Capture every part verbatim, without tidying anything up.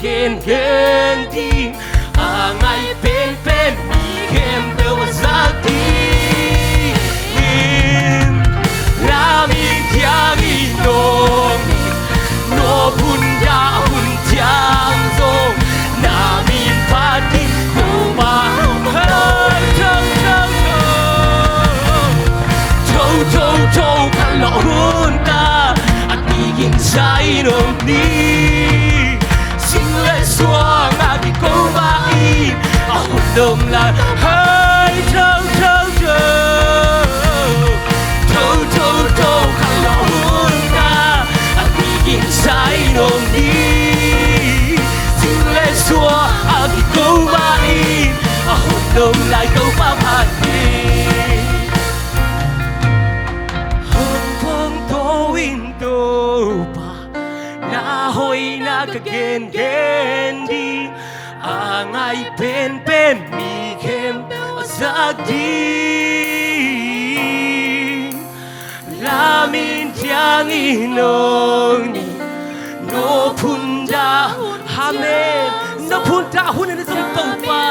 gengen ding, a ngai penpen mi khempeuh a zak ding. Na min ciangin hong, no phun dah hun ciang zong, na min phat ding Topa. Hei, tho, tho, tho. Tho, tho, tho, khanlawh hun ta, a kiging sa in om ni. Sing le suang a kiko mah in, a hun dong lai. Hei, tho, tho, tho. Tho, tho, tho, khanlawh hun ta, a kiging sa in om ni. Sing le suang a kiko mah in, a hun dong lai Topa phat ding. Hong phongto in Topa, na hoihna ka gengen ding, a ngai penpen mi khempeuh a zak ding. Na min ciangin hong ni, no phun dah hun. Amen. No phun dah hun in zong Topa,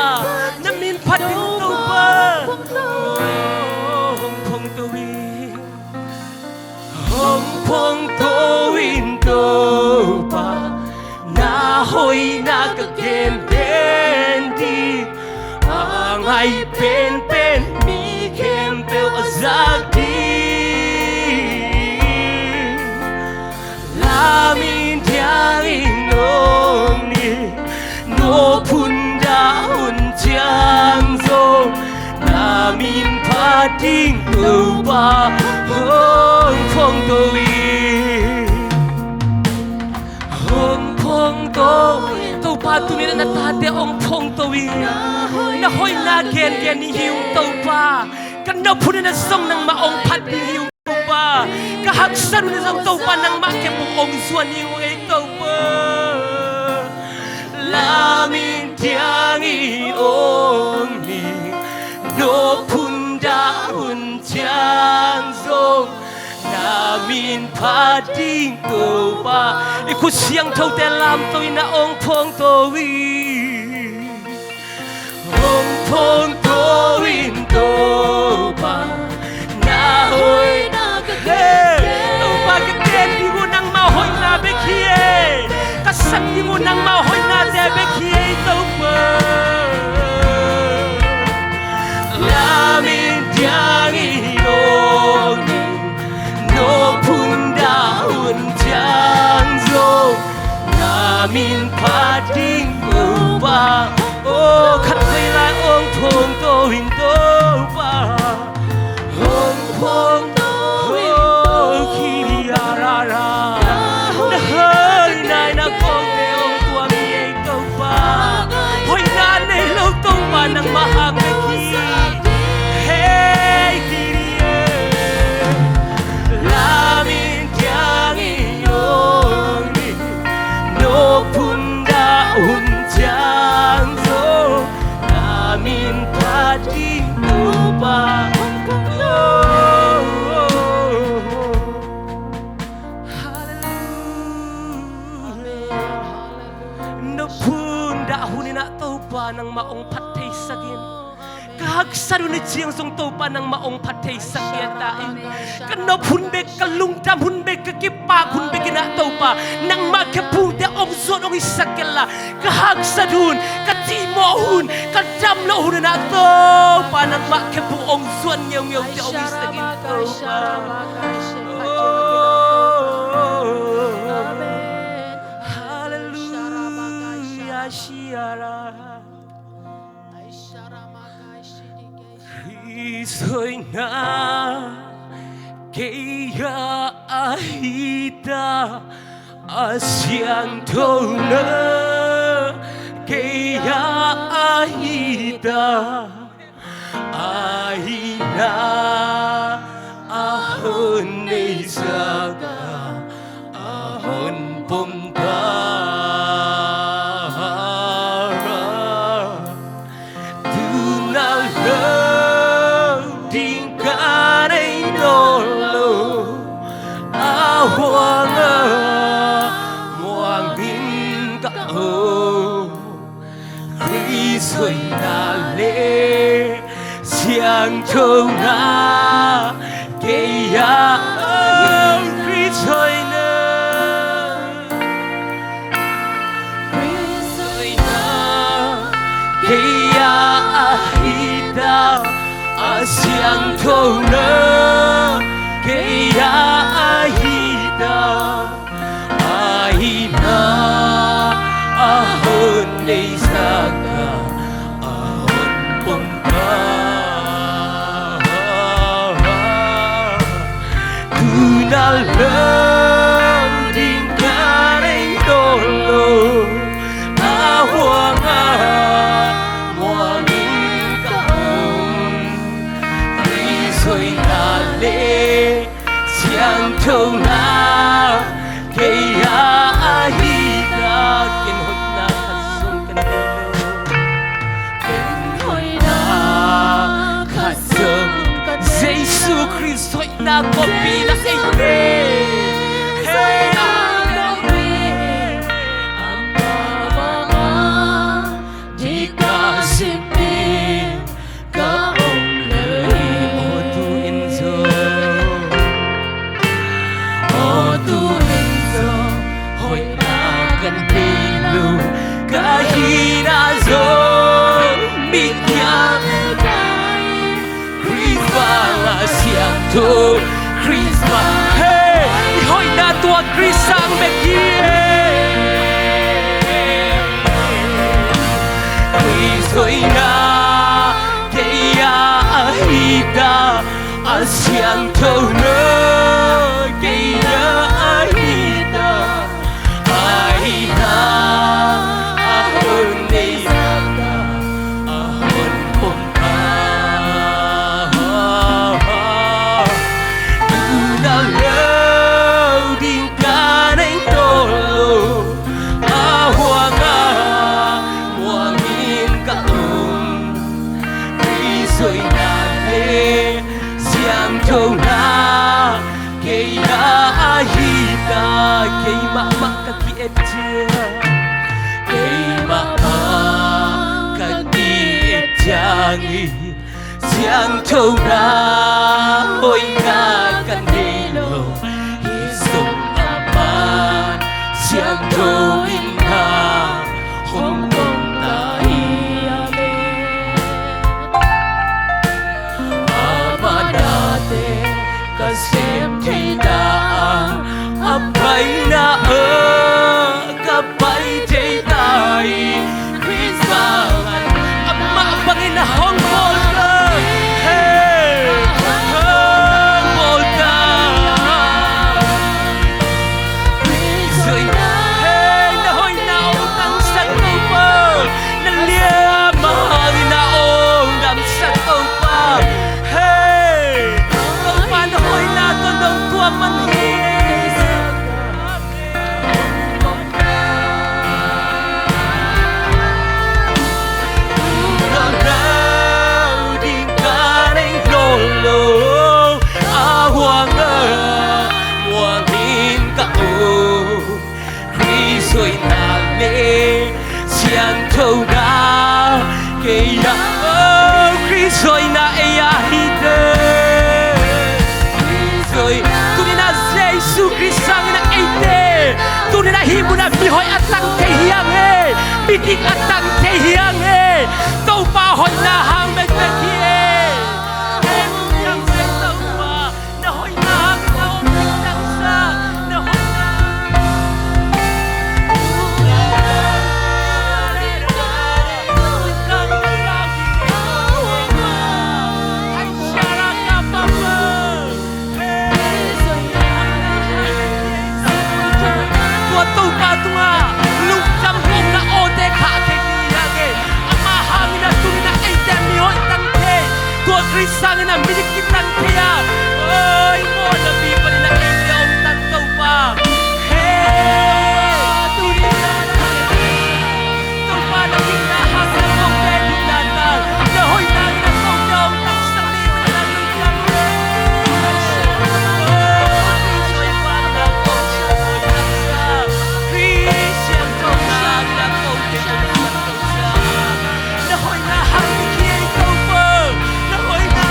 na min phat ding Topa. Hong phongto in, hong phongto in Topa, na hoihna ka gengen ding, a ngai penpen mi khempeuh a zak ding. Na min ciangin hong ni, no phun dah hun ciang zong, na min phat ding Topa, hong phongto in. Hong phongto in. Topa, tuni-in na tate hong phongto in, na hoihna gengen i hi ung Topa. Ka nop hun in zong nangmah hong phat ding hi ung Topa. Ka haksat hun in zong Topa, nangmah kep buk hong zuan hi ung ei Topa. Na min ciangin hong ni, no phun dah hun ciang zong, na min phat ding Topa. I khut siangthote lamto in hong phongto in. Hong phongto in Topa, na hoihna ka gen. Topa, ka gen ding uh nangmah hoihna bek hi ei. Ka sak ding uh nangmah hoihnate bek hi ei Topa. Na min ciangin hong ni, no phun dah hun ciang zong, na min phat ding Topa. Oh, khatvei lai hong phongto in Topa. Hong phongto in Topa. Na hoihna in a kongte hong tuam hi ei Topa. Hoihna nei lo Topa, nangmah hang bek hi. Hei, kiri e. Na min ciangin hong ni, no phun dah hun ciang zong, na min phat ding Topa. Oh, oh, oh, oh. Hallelujah. No phun dah hun in ah Topa, nangmah hong phat theisak in. Ka haksat hun ciang zong Topa, nangmah hong phat theisak ngiat ta in. Ka nop hun bek, ka lungdam hun bek, ka kipak hun bek in ah Topa, nangmah khe phungte hong zuan hong hisak kei la. Ka haksat hun, ka cihmawh hun, ka damloh hun in ah Topa, nangmah khe phung hong zuan ngeungeute hong hisak in Topa. Amen. Hallelujah. Kei hoihna kei ah ahi ta, a siangthona kei ah ahi ta, ahi na a hon neisak a, a hon pom ta. Tuna lo ding ka nei nawn lo, a huang a muang ding ka hon Kei a, Khrist hoihna, Khrist hoihna, kei a ahi ta, a siangthona kei a ahi ta, a hihna a hon neihsak a, a hon pom ta. Tu na lo ding ka nei nawn lo, a huang a muang in ka om. Khrist hoihna le siangthona kei a ahi ta. Ken hoihna khat zong ka nei lo. Ken hoihna khat zong ka nei lo. Jesu Khrist hoihna kawppih na ei ve. Hei, amen. Amah banga dika sipin ka om lel hi. Aw tu-in zong, aw tu-in zong hoihna ka nei lo ka hihna zong mi kiang ka hi. Khrist banga siangtho, Khrist bang, hei, i hoihna tua Khrist sang bek hi. Khrist hoihna kei a ahi ta, a siangthona kei a ahi ta, a hihna a hon neihsak a, a hon pom ta. Tu na lo ding ka nei nawn lo, a huang a muang in ka om. Khrist hoihna le siangthona kei a ahi ta. Keimah mah ka ki-et ciang, keimah mah ka ki-et ciangin siangthona hoihna ka nei lo. Hih zong a man siangtho in na hong pom ta hi. Amen. Amah nate ka sem thei ta a, a paina ah ka pai thei ta hi. Khrist bangin, amah bangin a hong bawl ta. Hei, hong bawl ta. Hei, na hoihna hong tangsak Topa, na liamma hangin a hong damsak Topa. Hei, Topa na hoihna tawh nong tuam man hi. Ding ka nei nawn lo, a huang a muang in ka om. Khrist hoihna le siangthona kei a, oh, Khrist hoihna ei a hi te. Khrist hoih, tuni-in a Jesu Khrist sangin a eite, tuni-in a hih munah mihoih a tang thei hi hang e, midik a tang thei hi hang e. Topa hoihna hang bekbek hi e. Hei, hong hiam thei Topa. Na hoihna hangin a om ding tangsa, na hoihna. Tua Topa tungah lungdam kawmna awte khah thei ding hi hang e. Amah hangin a tuni-in a eite mihoih tang thei, tua Khrist sangin a midik kitang thei a, oi, maw, na mi panin a eite hong tang Topa. Hei, tuni-in a Topa na hihna hangin a kote ding nana, na hoihna hangin a kote hong tangsak ding nana lungdam. Khrist siangtho hangin a kote hong tangsak. Na hoihna hang hi ei Topa, na hoihna.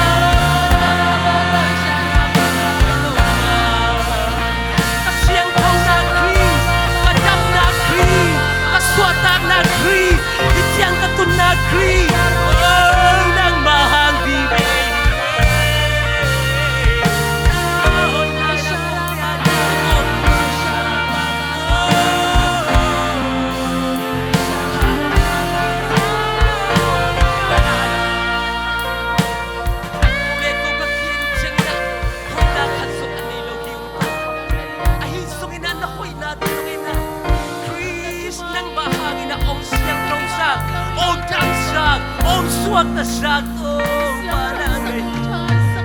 Suakta sak Topa na ngei.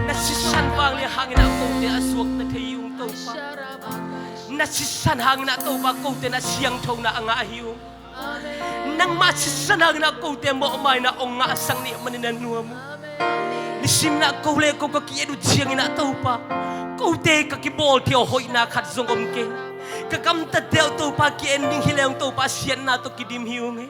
Na sisan vanglian hangin ah kote a suakta thei ung Topa. Na sisan hangin ah Topa kote na siangthona a ngah hi ung. Nangmah sisan hangin ah kote mawhmaina ong ngahsak nih manin a nuam uh. Nisim in ah ko le ko ka ki-et uh ciangin ah Topa, kote ka kibawl thei uh hoihna khat zong om kei. Ka gamtate uh Topa ki-en ding hi leng Topa siatna tawh kidim hi ung hi.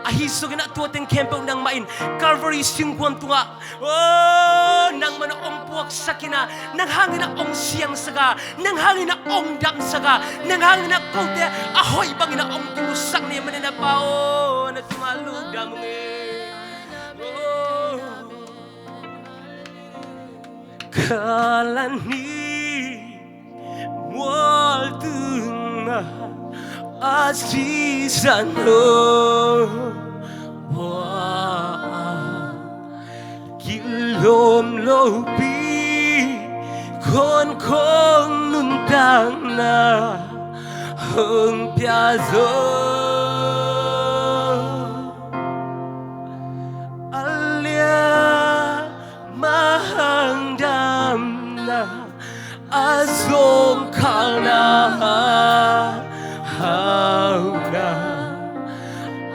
Ahi zongin ah tua teng khempeuh nangmah in Calvary singkuang tungah, oh, nangmah in ong puaksak in ah, nang hangin ah ong siangsak a, nang hangin ah ong damsak a, nang hangin ah kote a hoih bangin ah ong kimusak nih manin a Pa aw, na tungah lungdam ung e. Oh. Kalvary mual tungah a sisan aw, kilawm lopi khawnkhong nuntakna hong pia zaw. A liam a hang damna, a zawngkhalna, hauhna,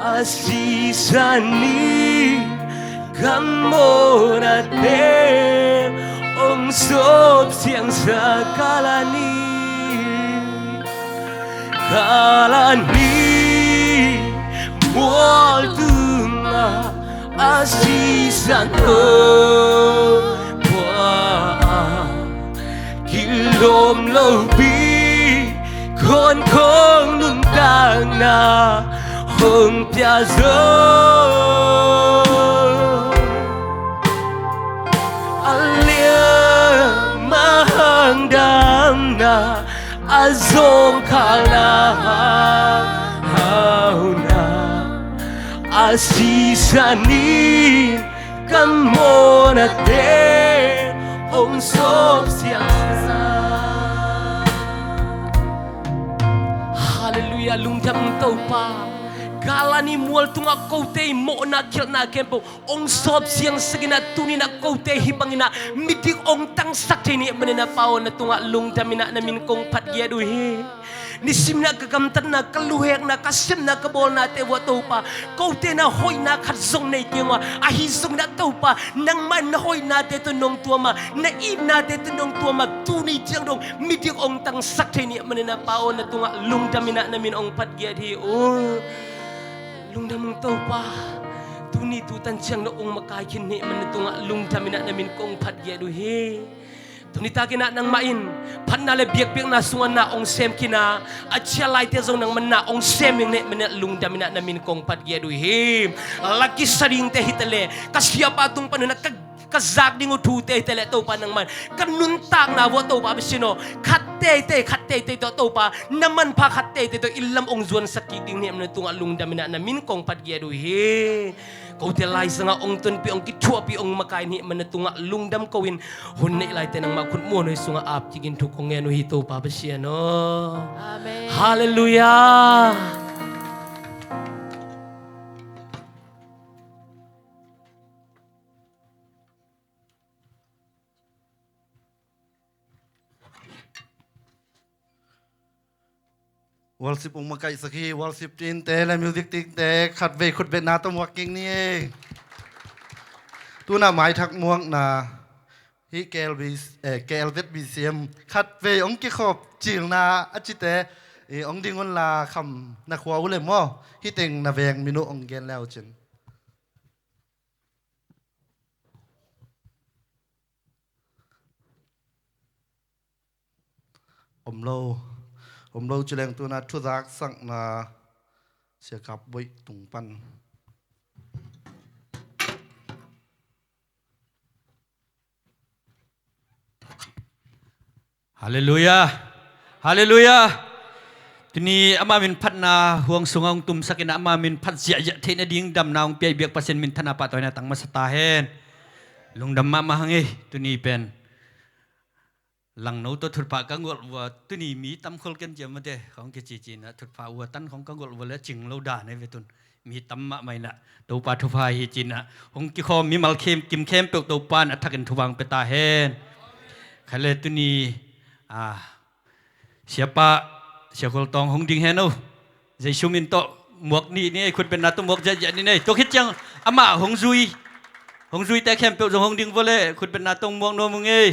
a sisan in ka mawhnate hong sawp siangsak. Kalvary, Kalvary mual tungah a sisan aw, kilawm lopi khawnkhong nuntakna hong pia zaw. A liam a hang damna, a zawngkhalna, hauhna, a sisan in ka mawhnate hong sawp siangsak. Halleluiah, lungdam Topa. Kalvary mual tungah kote i mawhna khialhna khempeuh hong sawp siangsak in ah, tuni in ah kote hih bangin ah midik hong tangsak thei nih manin a Pa aw, na tungah lungdam in ah na min kong phat giat uh hi. Nisim in ah ka gamtatna, ka luhekna, ka sepna, ka bawlnate uah Topa, kote na hoihna khat zong nei kei ung a, ahi zongin ah Topa, nangmah in na hoihnate tawh nong tuam a, na itnate tawh nong tuam a, tuni ciang dong midik hong tangsak thei nih manin a Pa aw, na tungah lungdam in ah na min hong phat giat hi. Oh. Lungdam ung Topa. Tuni tu tan ciang na ong makai khin nih manin na tungah lungdam in ah na min kong phat giat uh hi. Tuni takin ah nangmah in phatna le biakpiakna sungah na ong sem khin a, a ciah laite zong nangmah na ong sem ning nih manin ah lungdam in ah na min kong phat giat uh hi. Laki sa dingte hi ta leh, ka siapa tung pan un ah ka ka zak ding uh thute hi ta leh Topa nangmah in ka nuntakna uah Topa Pasian aw, khat teitei khat teitei tawh Topa na manpha khat teitei tawh inn lam ong zuansak kik ding nih manin na tungah lungdam in ah na min kong phat giat uh hi. Kote laizangah ong tonpih, ong kithuahpih, ong makai nih manin na tungah lungdam ko in, hun neih laite nangmah khut muanhuai sungah ap kik in thu kong ngen uh hi Topa Pasian aw. Amen. Halleluiah. Worship ong makaihsak hi. Worship team te le music team te khatvei khutbetna tawh muak kik ni. Tuna maithak muakna hi. K L B, eh, K L Z B C M khatvei ong kikhop cilna a cite, eh, ong ding unla kham na khua uh le maw, hih teng na veng min uh ong gen le uh cin. Om lo, om lo ci leng tuna thuzak sakna Sia Kap Boih tung pan. Halleluiah. Halleluiah. Tuni ama min phatna huang sungah hong tumsak in ama min phat ziahziah theih nading damna hong pia i biak Pasian minthanna pahtawina tang masa ta hen. Lungdam mahmah hang ei, tuni pen. Langno tawh thutphah ka ngolh uh a, tuni mi tam khol ken cia mate khong kici cinah, thutphah uh a tan khong ka ngolh uh a le cing lo dan ei ve tun. Mi tam mahmah inah Topa thupha hi cinah hong kikhawm mimal khempeuh Topa in a thakin thupha hong pia ta hen. Kha le tuni a, Siapa, Sia Kol Tawng hong ding hen o. Jesu min tawh muak ni ni ei, khutbetna tawh muak ziahziah ni ei. Tua khit ciang amah hong zui, hong zuite khempeuh zong hong ding vua le khutbetna tawh muak nuam ung ei.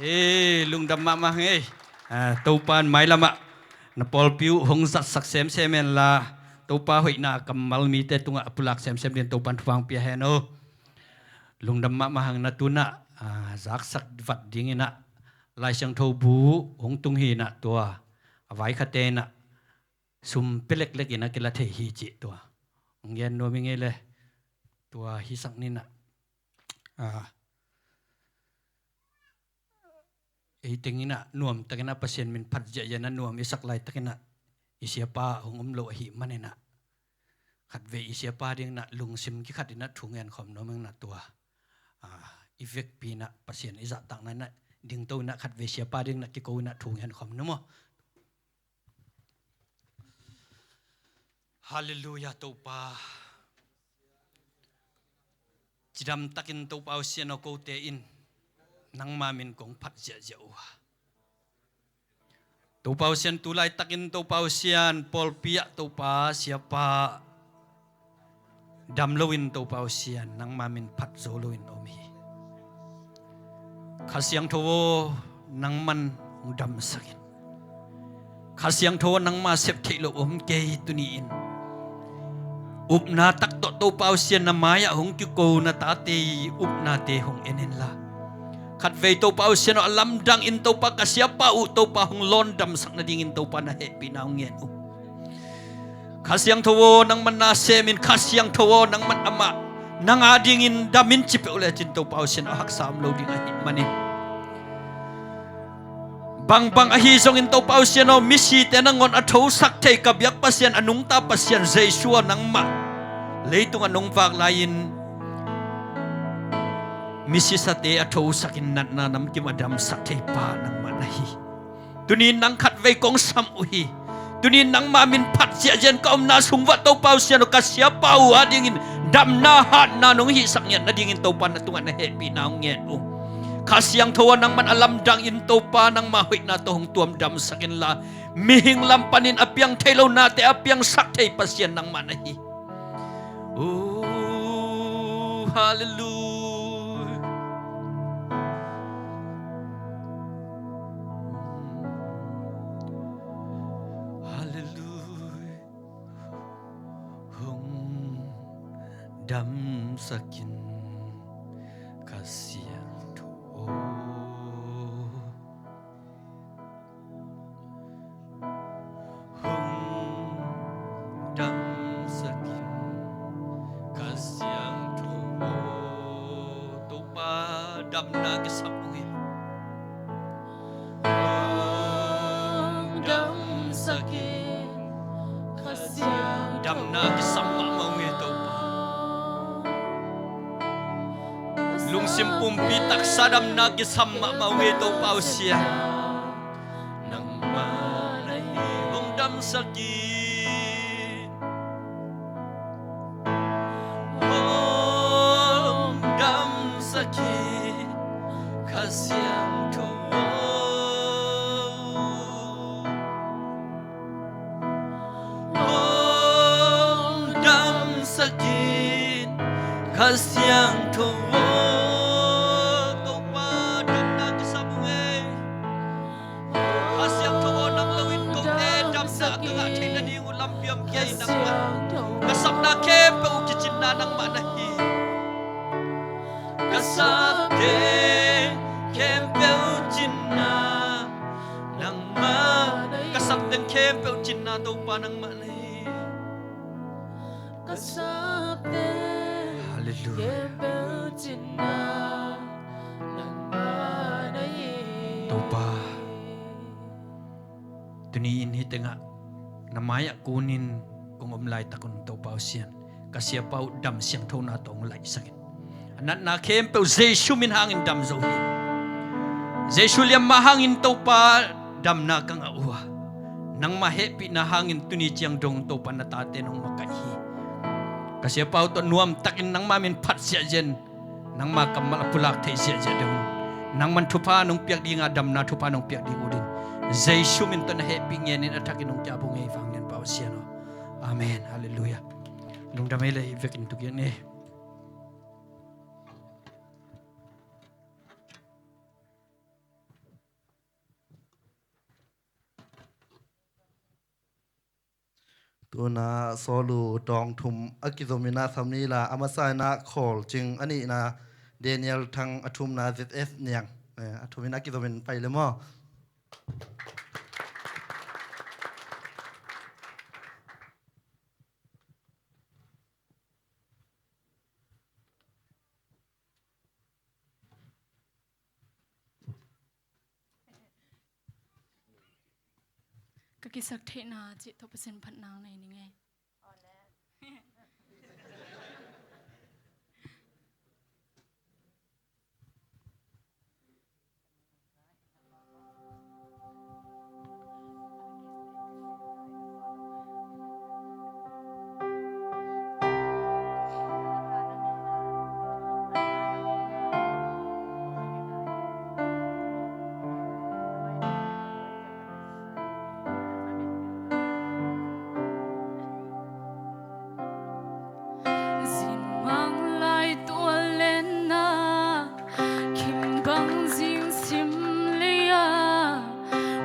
Ei, lungdam mahmah hang ei. A, Topa in mailamah na pawlpi uh hong zatsak semsem henla, Topa hoihna kammal mite tungah a pulak semsem dingin Topa in thupha hong pia hen o. Lungdam mahmah hang na tunah a, zaksak vat dinginah Lai Siangtho bu hong tung hinah tua a vaikhate inah sum pia leklek inah kila thei hi cih tua hong gen nuam ing ei le. Tua hisak ninah a, ei tenginah nuamtakinah Pasian min phat ziahziah inah nuam i sak laitakinah i siapa hong um lo ahih maninah khatvei i siapa dinginah lungsim kikhat inah thu ngen khawm nuam inah tua a, i vekpi inah Pasian i zahtakna inah dingto inah khatvei siapa dinginah kiko inah thu ngen khawm nuam aw. Halleluiah Topa. Cidamtakin Topa uh Sian aw, kote in nangma min kong phat ziahziah uh a, Topa uh Sian tu laitakin Topa uh Sian pawlpi ah Topa siapa dam loin Topa uh Sian nangma min phat zo loin om hi. Kha Siangtho aw, nangman hong damsak in. Kha Siangtho aw, nangma sep theih loh om kei tuni-in. Upna tak tawh Topa uh Sian na mai-ah hong kiko na tate i upnate hong en inla, khatvei Topa uh Sian aw, a lamdang in Topa ka siapa uh Topa hong lawn damsak nadingin Topa na hehpihna hong ngen uh. Kha Siangtho aw, nangman na sem in. Kha Siangtho aw, nangman amah nang adingin dam in ci peuh lecin Topa uh Sian aw, a haksa om lo ding ahih manin, bangbang ahi zongin Topa uh Sian aw, misite nangawn a thosak thei ka biak Pasian, a nungta Pasian Jesu aw, nangmah leitungah nong vak lai-in misisate a thosakin natna namkim a damsak thei pa nangmah na hi. Tuni-in nang khatvei kong sam uh hi. Tuni-in nangma min phat ziahziah in ka omna sung uah Topa uh Sian aw, ka siapa uh adingin damna hatna nong hihsak ngiat nadingin Topa na tungah na hehpihna hong ngen uh. Kha Siangtho aw, nangman a lamdang in Topa nangma hoihna tawh hong tuam damsak inla, mihing lam panin a piang thei lo nate a piangsak thei Pasian nangmah na hi. Oh, halleluiah. Halleluiah. Hong damsak in Kha Siangtho aw. Hong damsak in Kha Siangtho aw. Topa, damna kisam ung ei. Hong damsak in Kha Siangtho aw. Damna kisam mahmah ung ei Topa. Lungsim pumpi taksa damna kisam mahmah ung ei Topa uh Sian. Nangmah na hi, hong damsak in. Hong damsak in Kha Siangtho aw. Hong damsak in Kha Siangtho aw. Topa, damna kisam ung ei. Kha Siangtho aw, nang lo-in kote damna ka ngah theih nading uh lampi om kei nangmah. Ka sapna khempeuh uh kicinna nangmah na hi. Ka sap teng khempeuh cinna nangmah na hi. Ka sap teng khempeuh cinna Topa nangmah na hi. Ka sap teng, halleluiah, khempeuh cinna nangmah na hi. Topa, tuni-in hih tengah na mai-ah kunin kong om laitak un Topa uh Sian, ka siapa uh dam siangthona tawh hong laihsak in. A natna khempeuh Jesu min hangin dam zo hi. Jesu liamma hangin Topa damna ka ngah uh a, nangma hehpihna hangin tuni ciang dong Topa na tate nong makaih hi. Ka siapa uh tawh nuamtakin nangma min phat ziahziah in, nangma kammal a pulak theih ziahziah dong, nangman thupha nong piak dinga damna thupha nong piak ding uh din, Jesu min tawh na hehpih ngenin a thakin nong kiabung ei vanglian pa uh Sian aw. Amen. Halleluiah. Lungdam ei le i vekin tukian ei. Tuna Sawlu tawng thum a kizomin a samni la a masa in a Khawl Cing, a nihna Daniel Thang, a thumna Z S Niang, eh, a thumin a kizomin pai le maw? Ka kisaktheihna cih tawh Pasian phatna nei ning ei. Zinmang lai tual lenna, khimbang zing sim lei-a,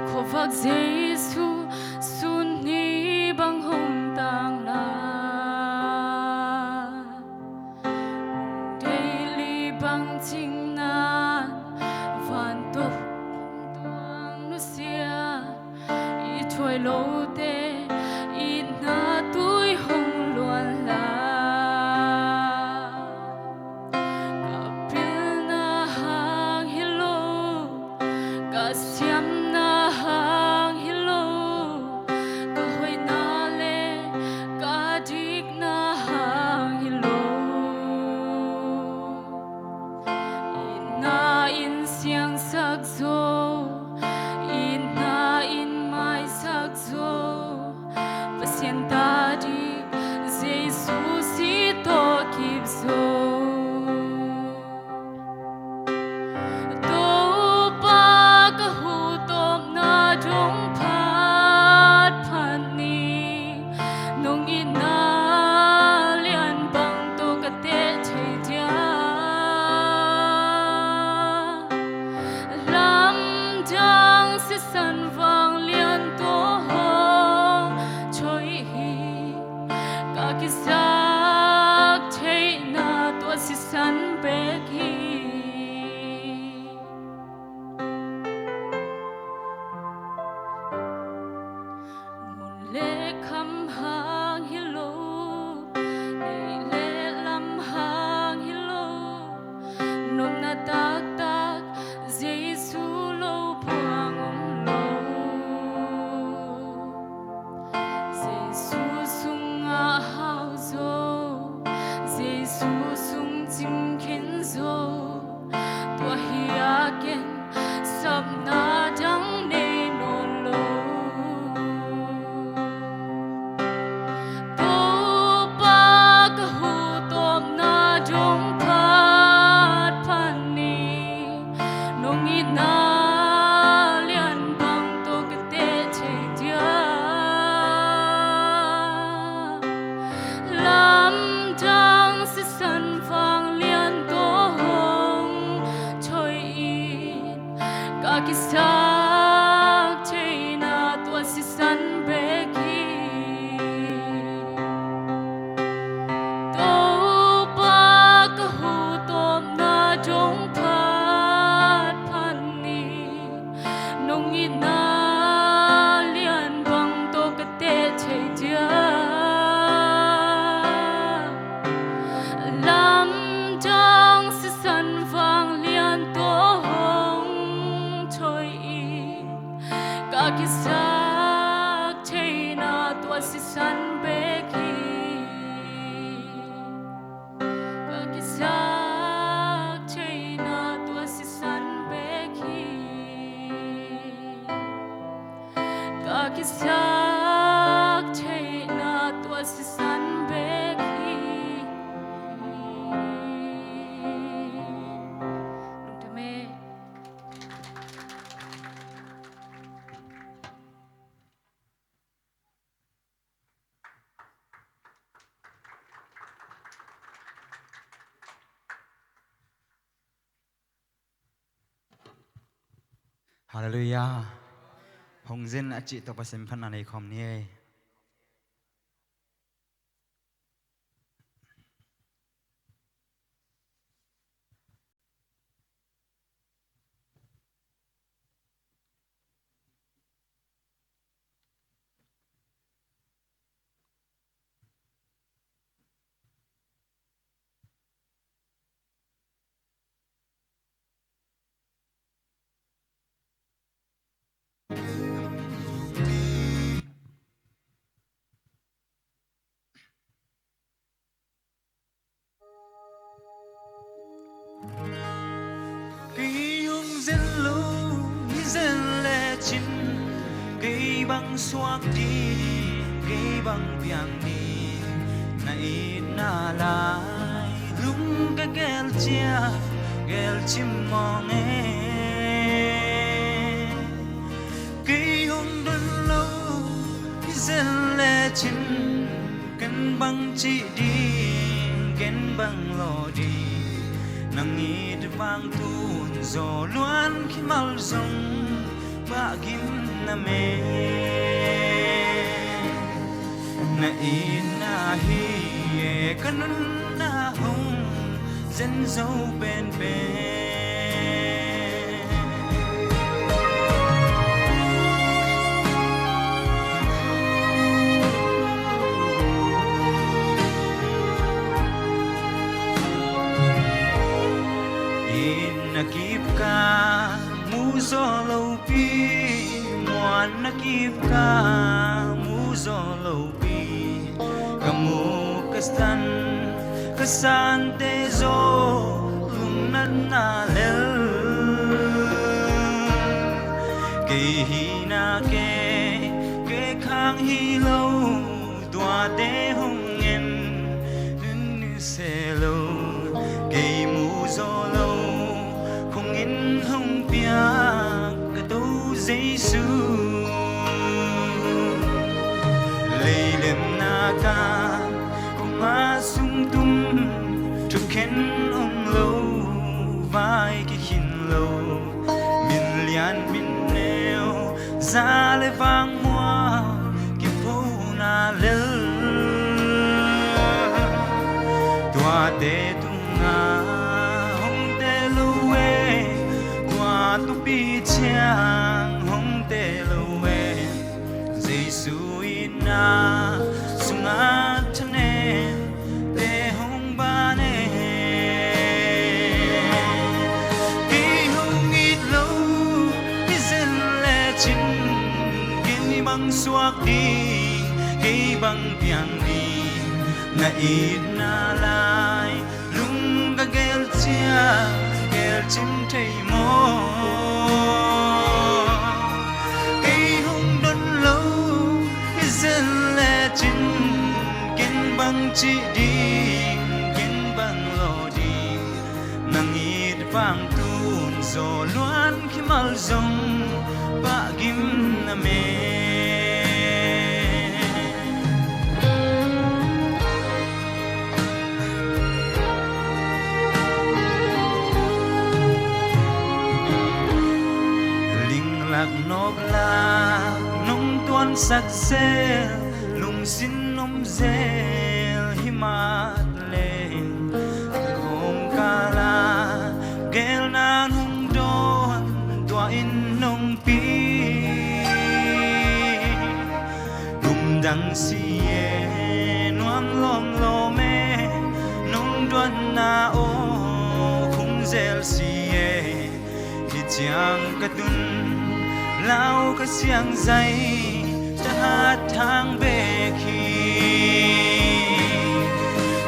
khuavak Jesu sun ni bang hong tang la. Daily bang cingna, vantok tuang nusia, i thuai lote, i na tui hong luan la. Ka pilna hang hi lo, ka siamna hang hi lo, ka hoihna le ka dikna hang hi lo. Itna in siangsak zo, itna in maisak zo, Pasian ta ding Jesu si tawh kip zo. Topa ka huh tawpna dong phatphat ni, nong itna lian bang tawh ka teh thei dia. Lamdang sisan vanglian tawh hong choih hi. Ka kisak theihna tua sisan bek hi. Mun le kham hang hi lo, neih le lam hang hi lo, nopna taktak Jesu lo phuang om lo. Jesu sungah hau zo, Jesu sung cim khin zo, tua hi a ken sapna dang nei nawn lo. Topa ka huh tawpna dong phatphat ni, nong itna lian bang tawh ka teh thei dia. Lamdang sisan vanglian tawh hong choih in, ka kisak theihna tua sisan bek hi. Topa ka huh tawpna dong phatphat ni, nong itna lian bang tawh ka teh thei dia. Lamdang sisan vanglian tawh hong choih in, ka kisak theihna tua sisan bek hi. Ka kisak theihna tua sisan bek hi. kisiat theihna tua sisan bek hi. Lungdam e. Halleluiah. Hong zin a cih tawh Pasian phatna nei khawm ni ei. Kei hong zen lo hi zen lecin, kei bang suak ding, kei bang piang ding, na itna lai lung ka gel ciat, gel cim mawng e. Kei hong don lo hi zen lecin, ken bang cih ding, ken bang lawh ding, nang it vang tun zaw luan khimal zong pah gim na me. Na itna hi e, ka nunna hong zen zo penpen. Itna kip ka mu zaw lopi, muanna kip ka mu zaw lopi, ka muk ka san, ka sante zaw lungnatna lel. Kei hihna kei, kei khang hi lo, tuate hong en, nunnu se lo, kei mu zaw lo, khong in hong piak ka To Jesu. Leilemna ka kong a sung tum, thukhen om lo, vai kikhin lo, min lian min neu, za le vang mual kiphona lel. Tuate tunga hong te lo e, tua tupi ciang hong te lo e. Jesu itna sunga thanem te hong ban e. Kei hong it lo hi zen lecin, kei bang suak ding, kei bang piang ding, na itna lai lung ka gel ciat, gel cim thei maw? Kei hong don lo hi zen lecin, ken bang cih ding, ken bang lawh ding, nang it vang tun zaw luan khimal zong pah gim na me. Linglak nawklak nong tuansak zel, lungsim om zel hi mah leng, kawmkala gelna nong dawn, tua in nong pi. Lungdang si e, nuam lawmlawm e, nong dawnna aw khum zel si e. Hih ciang ka tun lau ka siangzai, thahat thang bek hi.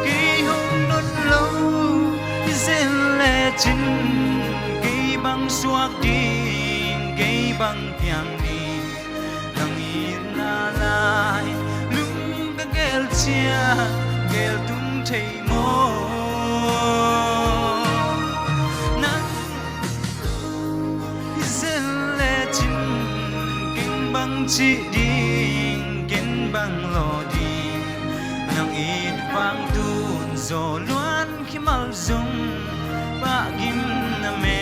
Kei hong don lo hi zen lecin, kei bang suak ding, kei bang piang ding, nang Itna lai lung ka gel ciang gel tung thei maw? Nang hi zen lecin ken bang cih ding, ken bang law ding? Nang it vang tun zaw luan khimal zong pah gim na me.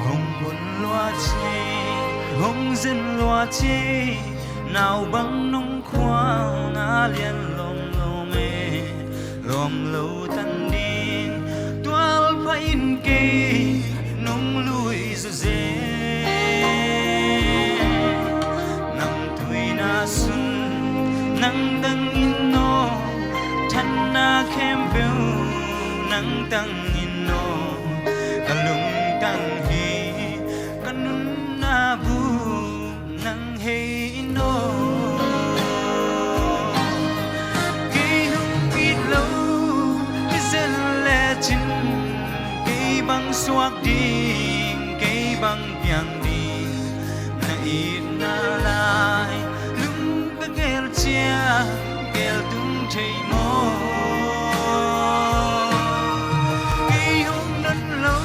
Hong bun lua ci, hong zen lua ci, nau bang nong khual na lian lawm lo me. Lawm lo tan ding tual pha in kei nong lui zawzen. Namtuina sun nang tang in aw, thanna khempeuh nang tang in aw. Ka lungtang hi, ka nunna bu nang hei in aw. Kei hong it lo hi zen lecin, kei bang suak ding, kei bang piang ding? Na itna lai lung ka gel ciang gel tung thei maw? Kei hong don lo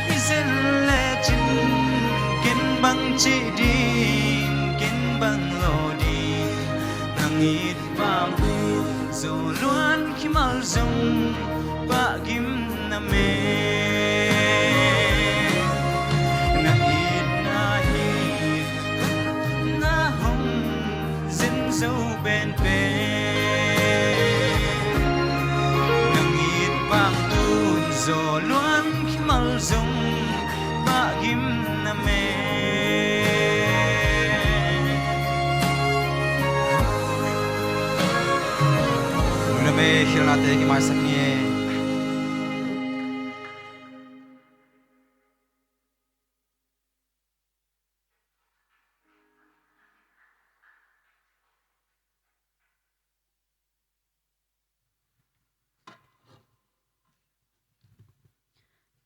hi zen lecin, ken bang cih ding, ken bang law ding? Nang it vang tun zaw luan khimal zong pah gim na me. Na itna hi, na hong zen zo penpen. Nang it vang tun zaw luan khimal zong pah gim na me. Ui na me, khilnate kimaisak ni e.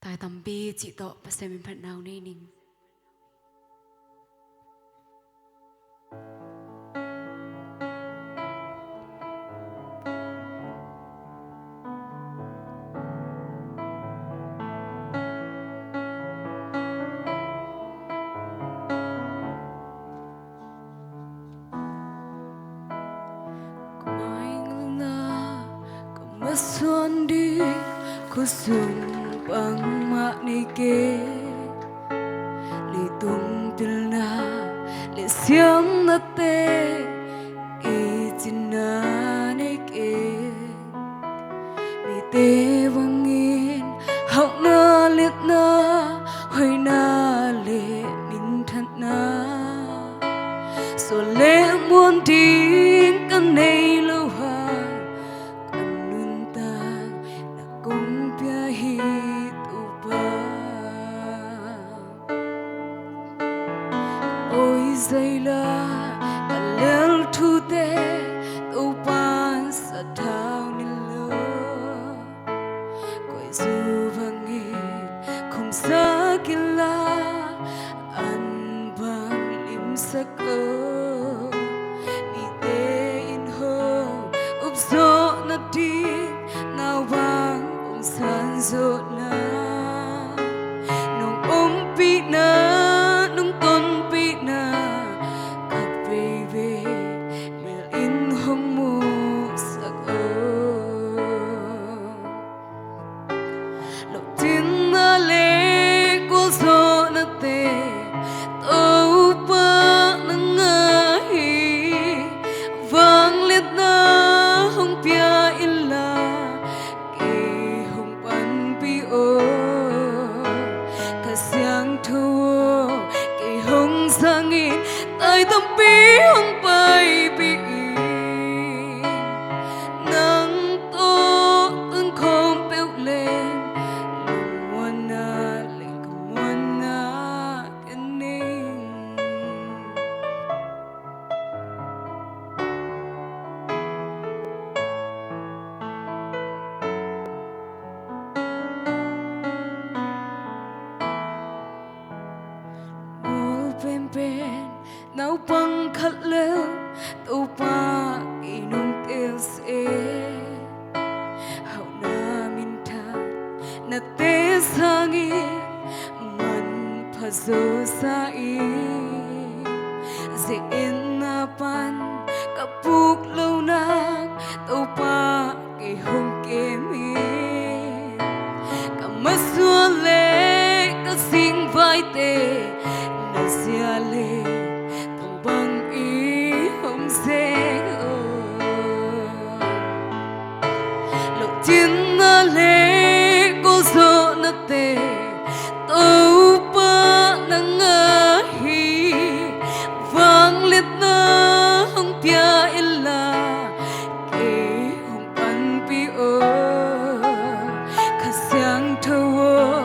Tai tampi cih tawh Pasian min phatna nei ning. Ka maingalna ka masuan ding khuasung bangmah nei kei. Leitung pilna le siamnate kei cinna nei kei. Mite bangin hauhna liatna, hoihna le minthanna, sual le muan ding ka nei lo hang, ka nuntakna kong pia hi Topa. Oi zaila ka lel thute Topa'n sathau ni lo. Koi zu bangin khumsa kila an bang limsak o. Mite in hong up zawh nading nau bang hong san zawhna, nong ompihna, nong tonpihna khat veivei mel in hong musak o. tai tampi hong paipih in, nang tawh tun khawm peuh leng lungmuanna le kamuanna ka nei. Mual penpen naupang khat lel Topa kei nong tel se. Hauhna minthan nate sangin manpha zo sa in, ze-etna pan ka puk lonak Topa kei hong kem in. Ka masual le ka singvaite na zia le tung bang i hong zeng aw. Lohcinna le gualzawhnate Topa nang ahi. Vangliatna hong pia inla kei hong panpih aw. Kha Siangtho aw,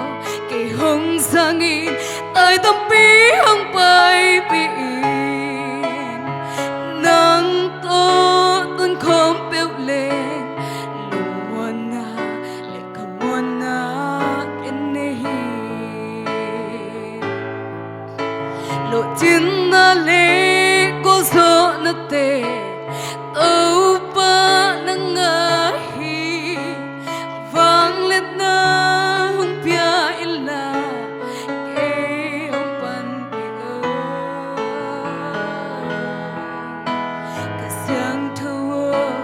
kei hong zangin tai tampi hong paipih in, nang tawh tun khawm peuh leng lungmuanna le kamuanna ka nei hi. Lohcinna le gualzawhnate Topa nang ahi. Vangliatna hong pia inla kei hong panpih aw. Kha Siangtho aw,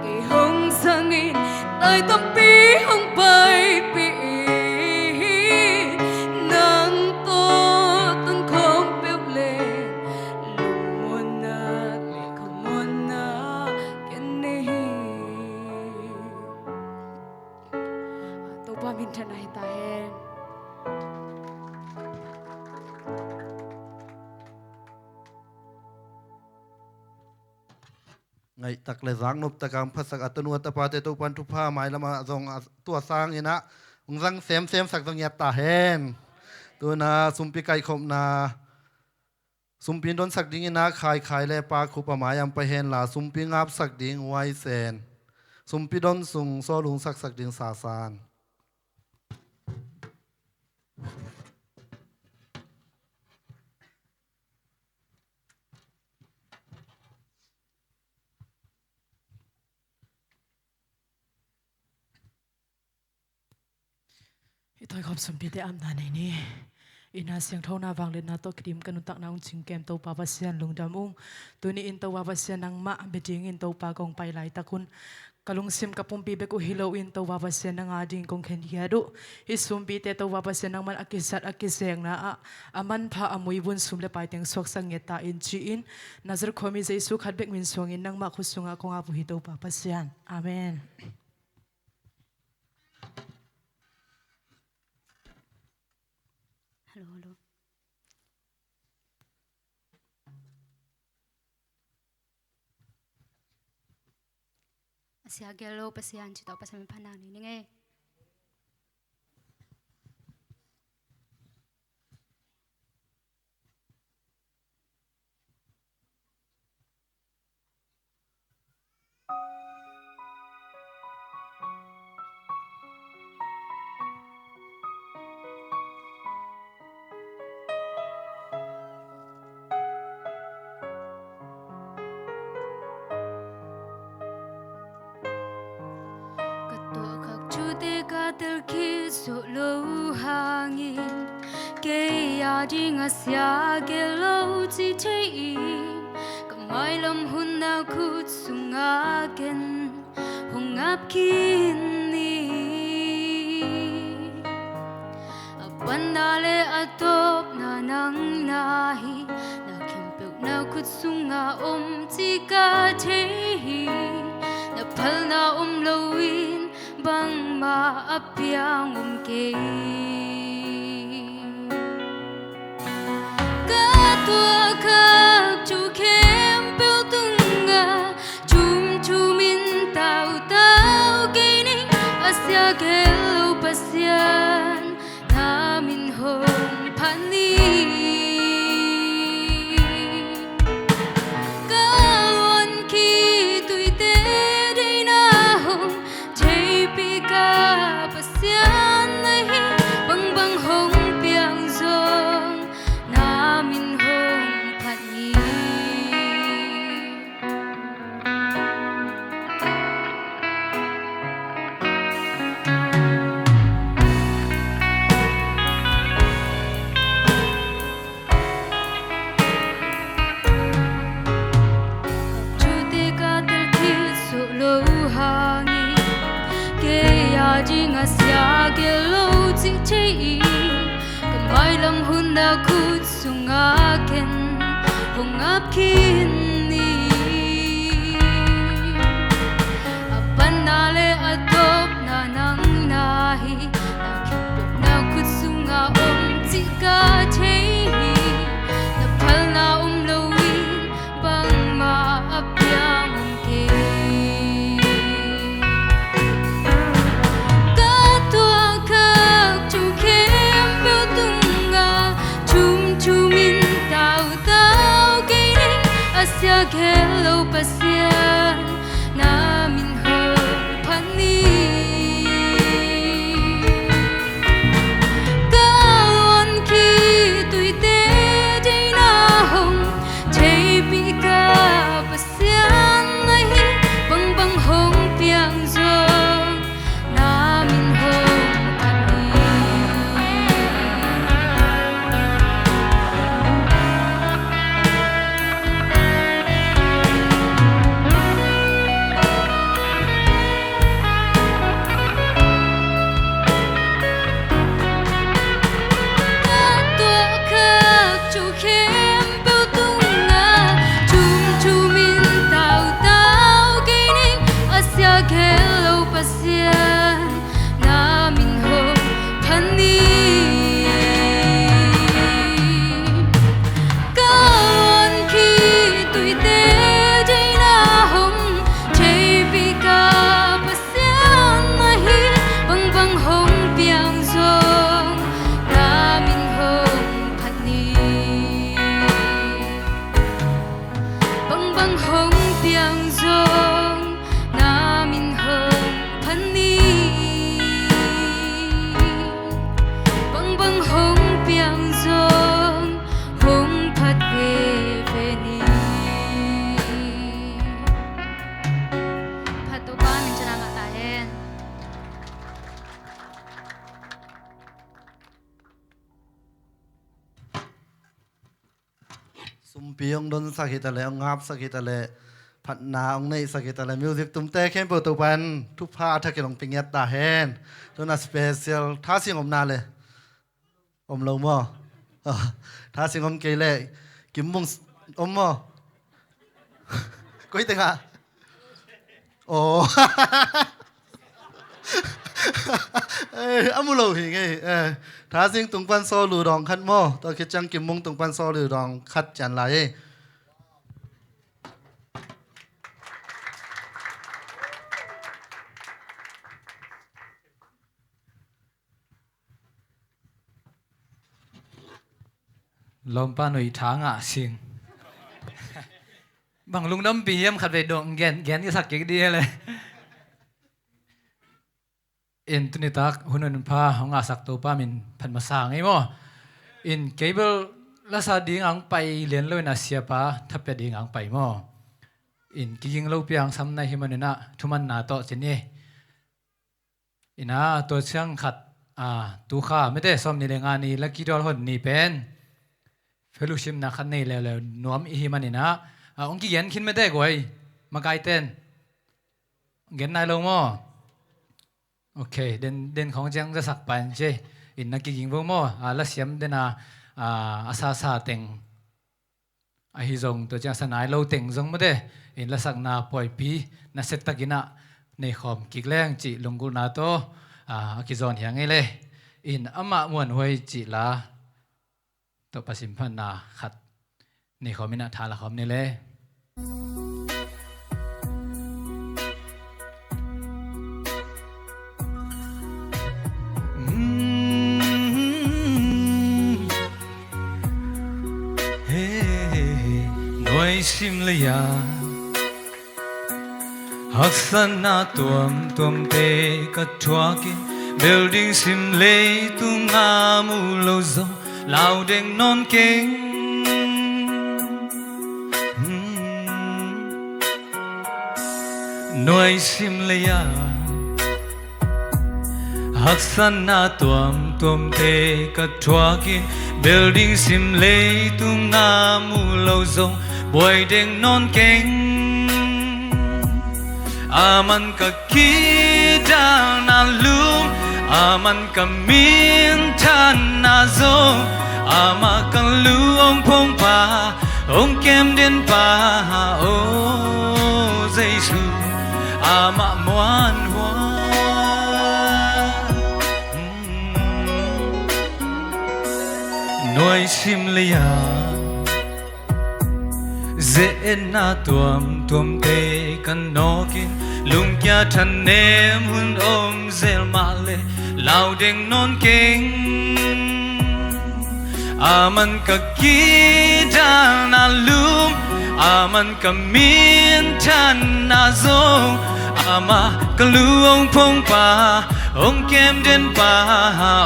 kei hong zangin tai tampi hong paipih in, nang tawh tun khawm peuh leng lungmuanna le kamuanna ka nei hi. Topa minthanna hi ta hen. Ngaihtak le zaknop takin hong phatsak a tanu a tapate Topan thupha mailamah zong a tua sangin ah hong zang semsemsak zong hiat ta hen. Tuna sumpi kaihkhopna, sumpi donsak dingin ah Khaikhai le Pa Khup a mai-ah hong pai henla, sumpi ngapsak ding Huaisen, sumpi don sung sawlung saksak ding Sasan. I toikhop sumpite apna nei ni. I na siangthona vangliatna tawh kidim ka nuntakna hong cingkem Topa Pasian lungdam ung. Tuni-in Topa Pasian nangmah bia dingin Topa kong pai laitak un ka lungsim ka pumpi bek uh hi loin Topa Pasian nang ading kong khenkhia uh. Hih sumpite Topa Pasian nangman a kizat a kizekna ah a manpha a muivun sum le pai teng suaksak ngiat ta in ci-in Nazareth khuami Jesu khat bek min suangin nangmah khut sungah kong ap uh hi Topa Pasian. Amen. Hello, hello. A sia gel lo Pasian ci tawh Pasian min phan nang ni ning ei. Ka tuahkhak thute ka telkhit zawh loh hangin kei ading a sia gel lo ci thei-in ka mailam hun na khut sungah ken hong ap khin ni. A panna le a tawpna nang na hi. Na khempeuh na khut sungah om ci ka thei hi. Na phalna om loin bangmah a piang om kei. Ka tuahkhak Na khut sungah ken hong ap khin ni. A panna le a tawpna nang na hi. Na khut sungah om cih ka thei hi. Na phalna om loin bangmah a piang om kei. Ka tuahkhak thu khempeuh tungah thum thumin tautau kei ning. A sia gel lo Pasian, na min hong phat ni. Ka awn khit tuite deihna hong theihpih ka Pasian ahi. Bangbang hong piang zong na min hong phat ni. Ka tuahkhak thu khempeuh tungah thum thumin tautau kei ning. A sia gel lo Pasian, na min hong phat ni. Ka awn khit tuite deihna hong theihpih ka Pasian ahi. Bangbang hong piang zong na min hong phat ni. Bangbang hong piang zong na min hong phat ni. Bangbang hong piang zong hong phat veve ni. Phat Topa min thang ngah ta hen. Sumpi hong donsak hi ta leh, hong ngapsak hi ta leh, phatna hong neihsak hi ta leh, music tumte khempeuh Topa in thupha a thakin hong pia ngiat ta hen. Tu-in a special Tha Sing om na le om lo maw? Tha Sing om kei leh Kim Mung om maw? Koi teng ah? Aw. Eh, a mu lo hi ngei. Eh, Tha Sing tung pan solo dawng khat maw? Tua khit ciang Kim Mung tung pan solo dawng khat cian lai hi. Lawmpa nuih tha ngah sing. Bang lungdampi hiam, khatvei dong gen, gen ka sak kik dih le. In tuni tak hun hun pha hong ngahsak Topa min phat masa ngei maw. In kei bel lasa ding ang pai lian lo in a siapa tha pia ding ang pai maw. In kiging lo piang sam na hi manin ah thumanna tawh ci ni. Ina, tua ciang khat, a, tu kha mite sawm ni le nga ni Lucky Draw hon ni pen fellowship na khat nei leuleu nuam i hi manin ah, a, hong kigen khin mite guai, makai ten. Gen nai lo maw? Ok, den, den khong ciang zasak pan ci. In na kiging vo maw? A, lasiam den a, a, a sasa teng. Ahi zong tua ciang sa nai lo teng zong mate, in lasakna pawipi nasia takin ah nei khawm kik leng cih lunggulhna tawh, a, a kizawn hi a ngei le. In amah muanhuai cih la tawh pasim phatna khat nei khawm in ah tha la khawm ni le. Nuai sim lei-a haksatna tuamtuamte ka thuakin, building sim leitunga mu lo zong lau deng nawn keng. Nuai sim lei-a haksatna tuamtuamte ka thuakin, building sim leitunga mu lo zong buai deng nawn keng. A man ka kidalna lum, a man ka minthanna zong, Amah ka lu hong phongpa, hong kemdenpa, aw Jesu, amah muanhuai. Nuaisim lei-a ze-etna tuamtuamte ka nawkin, lungkia thanem hun om zel mah leh lau deng nawn keng. Aman ka kidalna lum, aman ka minthanna zong, amah ka lu hong phongpa, hong kemdenpa,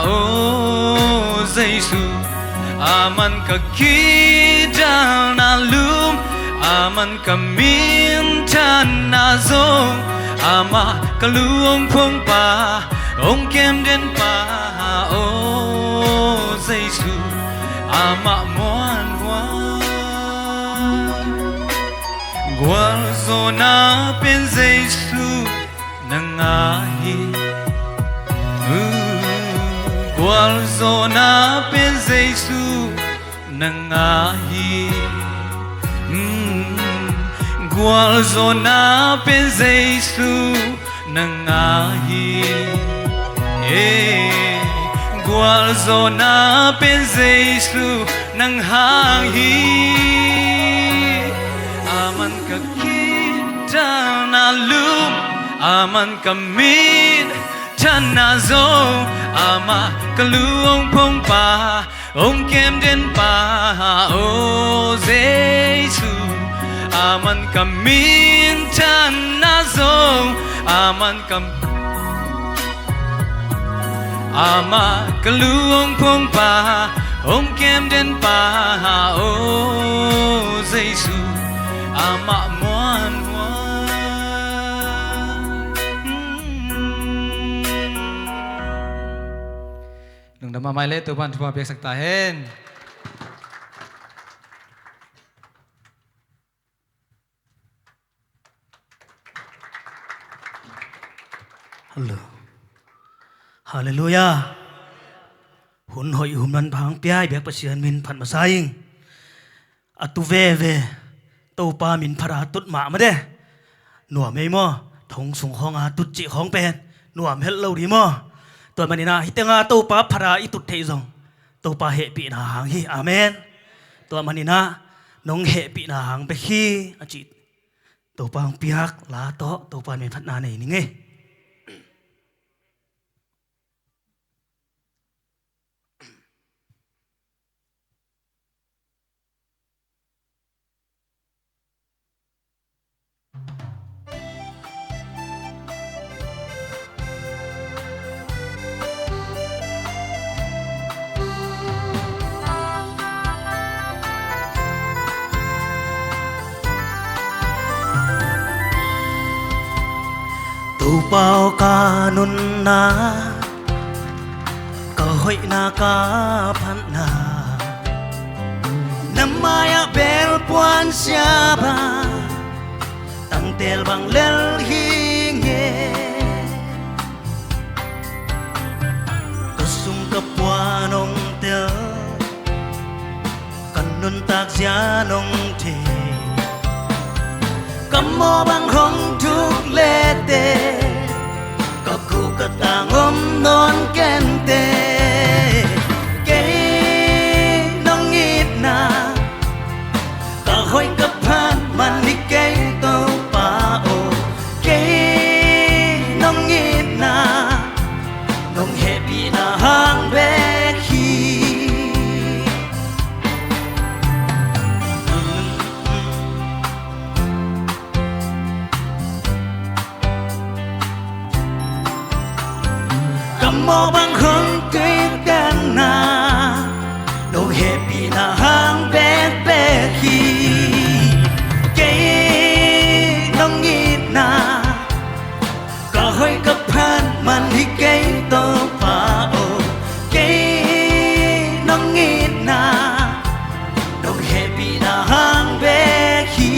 aw Jesu. Aman ka kidalna lum, aman ka minthanna zong, amah ka lu hong phongpa, hong kemdenpa, aw Jesu, amah muanhuai. Gualzawhna pen Jesu na ngah hi. Uh, gualzawhna pen Jesu na ngah hi. Mm, gualzawhna pen Jesu na ngah hi. Eh, gualzawhna pen Jesu nang hang hi. Aman ka kidalna lum, aman ka minthanna zong, amah ka lu hong phongpa, hong kemdenpa, aw Jesu. Aman ka minthanna zong, aman ka, amah ka lu hong phongpa, hong kemdenpa, aw Jesu, amah muanhuai. Lungdam mahmah leh, Topa'n thupha piaksak ta hen. Hallo. Halleluiah. Hun hoih hun manpha hong pia i biak Pasian min phat masa ing. A tu veve Topa min phat a tut mahmah de. Nuam ei maw? Thong sung khawng a tut cih khawng pen nuam het lo ding maw? Tua manin ah hih teng a Topa phat a i tut theih zong Topa hehpihna hang hi. Amen. Tua manin ah nong hehpihna hang bek hi a cih Topa hong piak la tawh Topa min phatna nei ning ei. Topa aw, ka nunna, ka hoihna, ka phatna, na mai-ah bel puansiam a tangtel bang lel hi nge. Ka sung ka puan hong tel, ka nuntak zia nong thei, ka mawh bang hong thuk lete, ka kuh ka tang om nawn kente. Kei nong itna, ka hoih ka phat man hi kei Topa aw. Kei nong itna, nong hehpihna hang bek hi. Ka mawh bang hong kiktenna, nong hehpihna hang bekbek hi. Kei nong itna, ka hoih ka phat man hi kei Topa aw. Kei nong itna, nong hehpihna hang bek hi.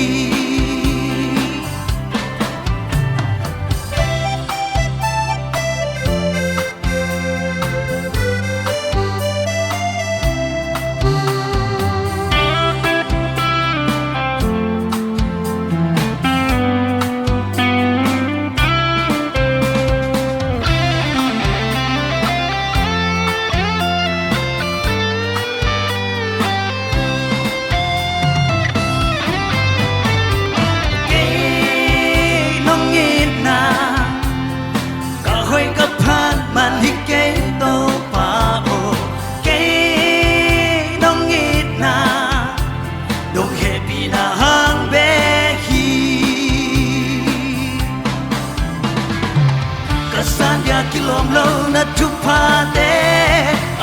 A kilawm lo na thuphate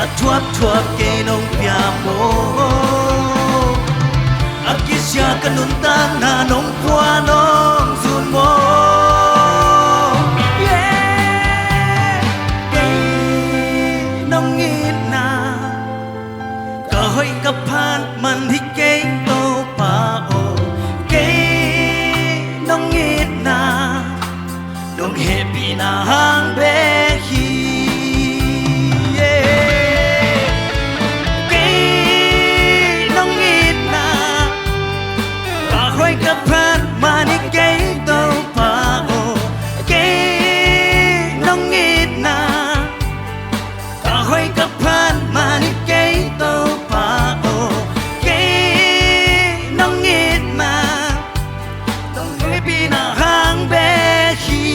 a thuapthuap kei nong pia maw? A kisia ka nuntakna nong pua nong zun maw? Yeah. Kei nong itna, ka hoih ka phat man hi kei Topa aw. Kei nong itna, nong hehpihna hang bek hi. Yeah. Kei nong itna, ka hoih ka phat man hi kei Topa aw. Kei nong itna, ka hoih ka phat man hi kei Topa aw. Kei nong itna, nong hehpihna hang bek hi.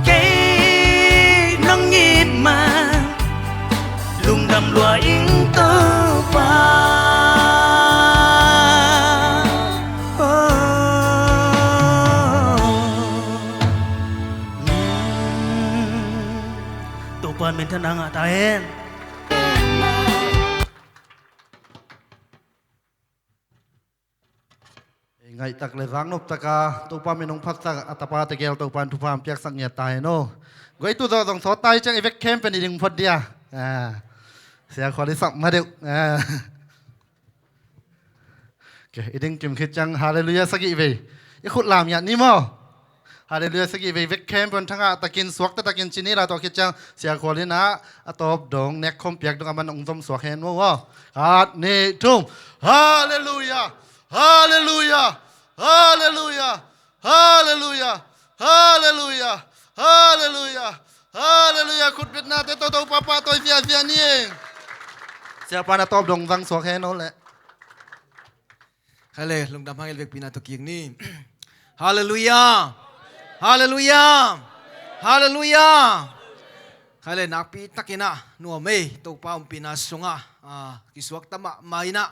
Kei nong it ma, lungdam lua ing Topa. Oh. Topa minthanna ngah ta hen. Ngaihtak le zaknop taka Topa min hong phatsak a tapa tegel Topa in thupha hong piaksak ngiat ta hen aw. Guai tu zawh zong sawt ta hi ciang i vek khempeuh in i ding phot dia. Ah. Sia Khual i sap ma deuh. Ah. Okay, i ding kim khit ciang Halleluiah sagih vei i khut lam ngiat ni maw? Halleluiah sagih vei vek khempeuh in thangah takin suakta takin ci ni la, tua khit ciang Sia Khual in ah a tawp dong nek khawm piak dong a man hong zom suak hen maw aw. Khat, nih, thum. Halleluiah. Halleluiah. Halleluiah. Halleluiah. Halleluiah. Halleluiah. Halleluiah. Khutbetnate tawh Topa pahtawi fiafia ni. Siapa na tawp dong zang suak hen aw leh. Khaile, lungdam hang el vekpi na tawh kik ni. Halleluiah. Halleluiah. Halleluiah. Khaile, nakpi takin ah nuam ei, Topa ompihna sungah, ah, kisuakta mahmah in ah,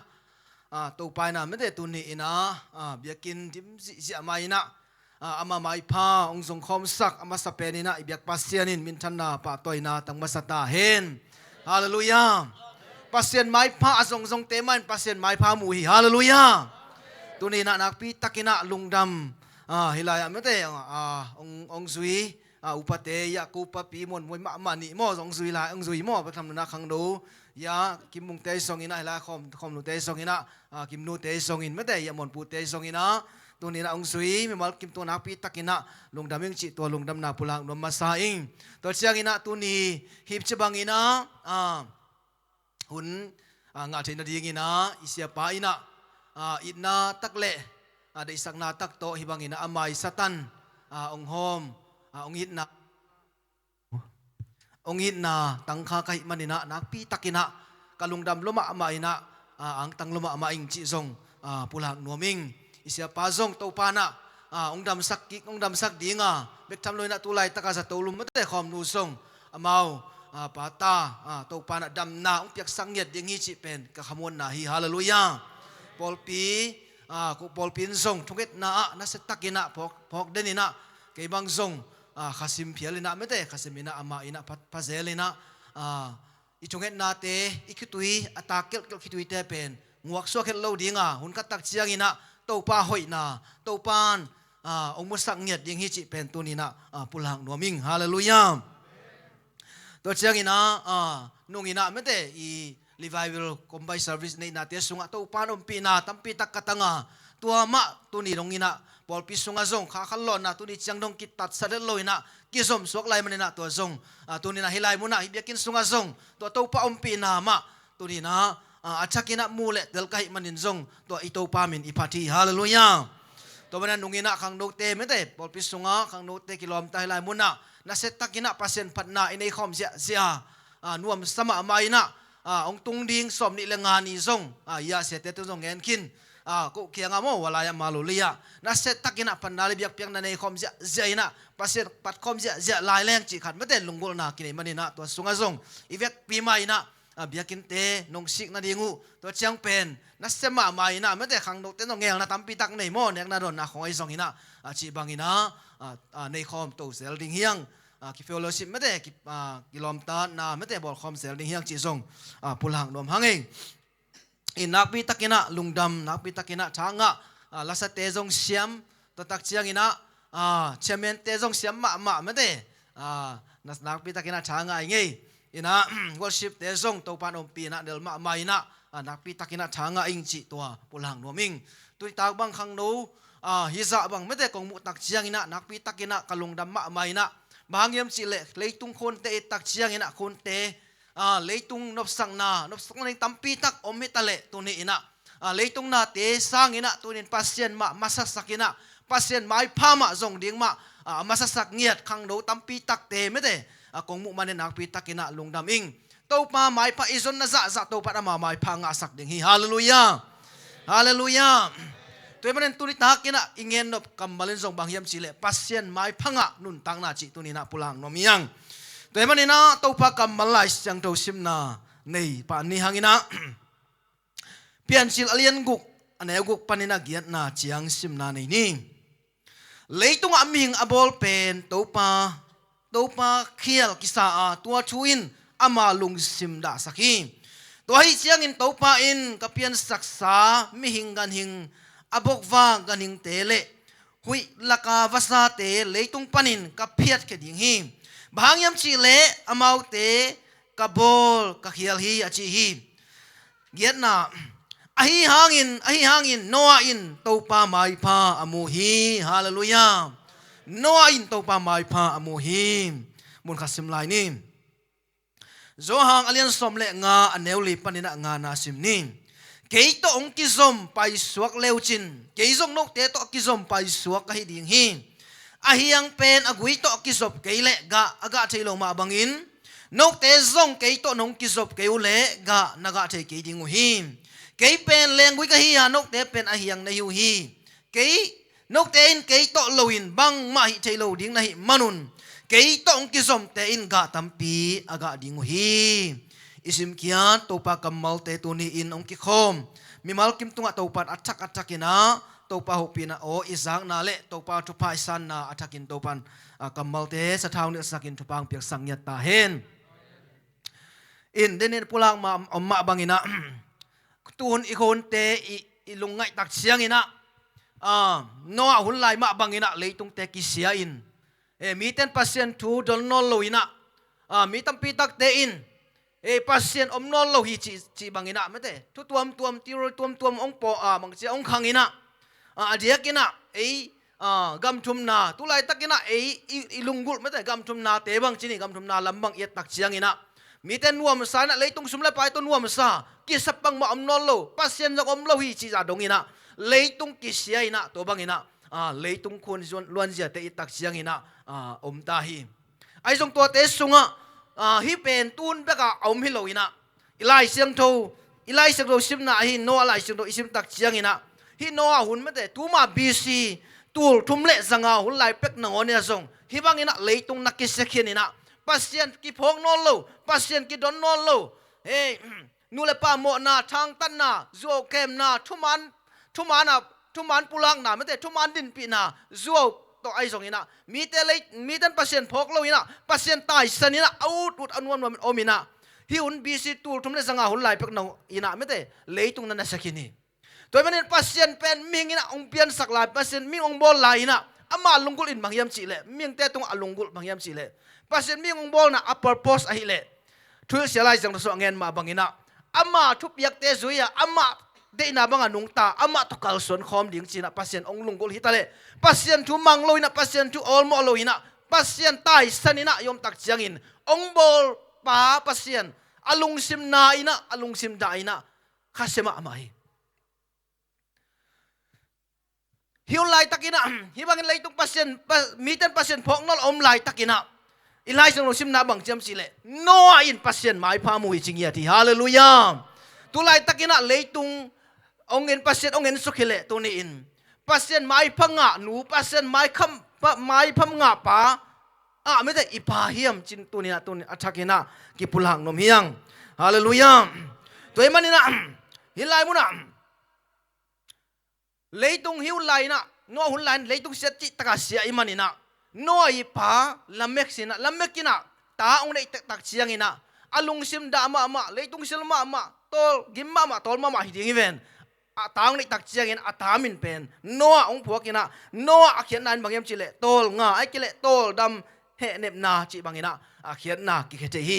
ah, Topa in ah mete tuni in ah, ah, biakinn dim zihziah mah in ah, ah, ama maipha hong zong khawmsak a masa pen in ah i biak Pasian in minthanna pahtawina tang masa ta hen. Halleluiah. Pasian maipha a zongzongte mah in Pasian maipha mu hi. Halleluiah. Tuni in ah nakpi takin ah lungdam, ah, hih lai ah mete, ah, hong, hong zui, ah, upate, ya, ko papi Muan Muai mahmah nih maw, hong zui lai, hong zui maw, Bethlehem nunah khangno, ya, Kim Mungte zong in ah, hih lai khawm, khawmnute zong in ah, ah, Kimnute zong in mete, ya, Muanpute zong in ah, tuni in ah hong zui mimal kim tungah nakpi takin ah lungdam ing cih tua lungdamna pulak nuam masa ing. Tua ciangin ah tuni hip ci bangin ah, ah, hun, ah, ngah theih nadingin ah i siapa in ah, ah, itna tak le, ah, deihsakna tak tawh hih bangin ah a mai Satan, ah, hong hawm, ah, hong itna, hong itna tangkha ka hih manin ah nakpi takin ah ka lungdam lua mahmah in ah, ah, angtang lua mahmah ing cih zong, ah, pulak nuam ing. I siapa zong Topa in ah, ah, hong damsak kik, hong damsak ding a, bek tham lo in ah tu laitak a zato lum mete khawmnu zong amau, ah, pata, ah, Topa in ah damna hong piaksak ngiat ding hi cih pen ka khamuanna hi. Halleluiah. Pawlpi, ah, ko pawlpi in zong thungetna ah nasia takin ah phawk, phawk den in ah kei bang zong, ah, khasim phial in ah mete, khasim in ah amah in ah pha, pha zel in ah, ah, i thungetnate, i khitui, a tak kelhkelh khituite pen nguaksuak het lo ding a, hun khat tak ciangin ah Topa hoihna, Topa in, ah, hong musak ngiat ding hi cih pen tuni in ah, ah, pulak nuam ing. Halleluiah. Tua ciangin ah, ah, nung in ah mete i revival combined service neihnate sungah Topa in ompihna tampi tak ka tang a, tua mah tuni dong in ah pawlpi sungah zong kha khat lawnna tuni ciang dong kitatsat het lo in ah kizom suak lai manin ah tua zong, ah, tuni in ah hih lai mun ah hih biakinn sungah zong tua Topa ompihna mah tuni in ah, ah, a thak in ah mu le tel ka hih manin zong tua i Topa min i phat hi. Halleluiah. Tua manin ah nung in ah khangnote mete pawlpi sungah khangnote kilawmta hih lai mun ah nasia takin ah Pasian phatna i nei khawm ziahziah, ah, nuamsa mahmah in ah, ah, hong tung ding sawmnih le nga ni zong, ah, i a siate tung zong ngen khin, ah, ko kiangah maw, wa lai ah Maloli ah nasia takin ah phatna le biakpiakna nei khawm ziahziah in ah Pasian phat khawm ziahziah lai leng cih khat mete lunggulhna kinei manin ah tua sungah zong i vekpi mah in ah, ah, biakinnte nong sik nading uh, tua ciang pen nasia mahmah in ah mete khangnote nong ngelna tampi tak nei maw, nekna dawnna khawng ahi zongin ah, ah, cih bangin ah, ah, ah, nei khawm to zel ding hi hang. ah, ki fellowship mete, ki, ah, kilawmtatna mete bawlkhawm zel ding hiang cih zong, ah, pulak nuam hang ei. In nakpi takinah lungdam, nakpi takinah thangah, ah, lasate zong siam, tua tak cianginah, ah, chairman te zong siam mahmah mete, ah, na-, nakpi takinah thangah i ngei. Inah, worship te zong Topan ompih inah del mahmah inah, ah, nakpi takinah thangah ing cih tua pulak nuam ing. Tuitak bang khangno, ah, hizah bang mete kong muh tak cianginah, nakpi takinah ka lungdam mahmah inah. Bang hang hiam cihleh, leitung khunte i tak cianginah khunte, ah, leitung nopsakna, nopsakna ding tampi tak om hi taleh tuni inah, ah, leitung nate sanginah tunin Pasian mah masasak inah, Pasian maipha mah zong ding mah, ah, masasak ngiat khangno tampi takte mete, ah, kong muh manin nakpi takinah lungdam ing. Topa maipha i zonna zahzah Topa in ama maipha ngahsak ding hi. Halleluiah. Halleluiah. Tua hi manin tuni takinah i ngennop kammal in zong bang hiam cihleh Pasian maipha ngah nuntakna cih tuni inah pulak nuam hiang. Tua hi maninah Topa kammal Lai Siangtho simna nei pah ni hanginah Piancil a lian guk, a neu guk paninah giatna ciang simna nei ni. Leitungah mihing a bawl pen Topa, Topa khial kisa a, tua thu in ama lungsim dahsak hi. Tua ahi ciangin Topa in ka piansaksa mihing ganhing, a bokva ganhingte le huih laka vasate leitung panin ka phiatkhia ding hi. Bang hang hiam cihleh amaute ka bawl ka khial hi a ci hi. Giatna, ahi hangin, ahi hangin Noah in Topa maipha a mu hi. Halleluiah. Noah in Topa maipha a mu hi. Mun khat sim lai ni. Johan a lian sawm le nga, a neu li paninah ngana sim ni. Kei tawh hong kizom paisuak leucin kei zong note tawh kizom paisuak ka hi ding hi. A hiang pen a gui tawh kizop kei leh gah a gah thei lo mah bangin, note zong kei tawh nong kizop kei uh leh gah na gah thei kei ding uh hi. Kei pen lenggui ka hi a, note pen a hiang na hi uh hi. Kei, note in kei tawh loin bangmah hih thei lo ding na hih manun, kei tawh hong kizomte in gah tampi a gah ding uh hi. I simkhiat Topa kammalte tuni-in hong kikhawm mimal kim tungah Topan a thak a thakinah Topa hopihna aw i zakna le Topa thupha i sanna a thakin Topan, ah, kammalte sathau nilhsakin thupha hong piaksak ngiat ta hen. In denin pulak mah, om mah banginah tuhun i khunte i, i lungngaih tak cianginah, ah, Noah hun lai mah banginah leitungte kisia in, eh, miten Pasian thu don nawn lo inah, ah, mi tampi takte in, eh, Pasian om nawn lo hi cih, cih banginah mete thu tuamtuam, theory tuamtuam hong pawh a, bangcia hong khanginah, ah, a diakinah ei, ah, gamthumna, tu laitakinah ei i, i lunggulh mete gamthumnate bang ci ni, gamthumna lam bang i et tak cianginah mite nuamsa inah leitung sum le pai tawh nuamsa, kisap bangmah om nawn lo, Pasian zong om lo hi cih zah donginah leitung kisia inah tua banginah, ah, leitung khun zuan-, luanziate i tak cianginah, ah, om ta hi. Ahi zong tuate sungah, ah, hih pen tun bekah a om hi lo inah, i Lai Siangtho, i Lai Siangtho simna ahi Noah Lai Siangtho i sim tak cianginah, hih Noah hun mete tuma B C tul thum le zanga hun lai pek nangawn inah zong hih banginah leitung na kisia khian inah, Pasian kiphawk nawn lo, Pasian kidon nawn lo, hei, nu le pa mawhna, thangtatna, zuau kemna, thuman, thuman a, thuman pulakna mete thuman dinpihna, zuau tawh ahi zonginah mite lei, miten Pasian phawk lo inah, Pasian taisan inah a ut ut a nuamnuam in om inah, hih hun B C tul thum le zanga hun lai pek nangawn inah mete leitung na nasia khin hi. Tua hi manin Pasian pen mihing inah hong piansak lai, Pasian mihing hong bawl lai inah ama lunggulh in bang hiam cihleh, mihingte tungah a lunggulh bang hiam cihleh, Pasian mihing hong bawlna a purpose ahileh, Thuhilhsia Lai Siangtho sungah a ngen mah banginah ama thupiakte zui-a, ama deihna banga nungta, amah tawh kalsuan khawm ding cinah Pasian hong lunggulh hi taleh, Pasian thu mang lo inah, Pasian thu awlmawh lo inah, Pasian taisan inah i om tak ciangin hong bawlpa Pasian a lungsim na inah, a lungsim dah inah khasia mahmah hi. Hih hun laitakinah, hih bangin leitung Pasian, pa-, miten Pasian phawk nawn lo a om laitakinah, i Lai Siangtho simna bang ci hiam cihleh, Noah in Pasian maipha mu hi ci ngiat hi. Halleluiah. Tu laitakinah leitung hong en, Pasian hong ensuk hileh tuni-in Pasian maipha ngah nu, Pasian maikham, pa, maipha ngah pa ah mite i pha hiam cih tuni-inah, tuni a thakinah kipulak nuam hiang. Halleluiah. Tua hi maninah, hih lai munah leitung hih hun lai inah, Noah hun lai in leitung sia cih takah sia i maninah, Noah i pa Lamek sinah, Lamek inah ta hong neih taktak cianginah a lungsim dah mahmah, leitung sil mahmah, tawl gim mahmah, tawl mahmah hi ding hi ven. A ta hong neih tak ciangin a ta min pen Noah hong phuak inah, Noah a khiatna in bang hiam cihleh tawl nga, ai kileh tawl dam, hehnepna cih banginah a khiatna kikhia thei hi.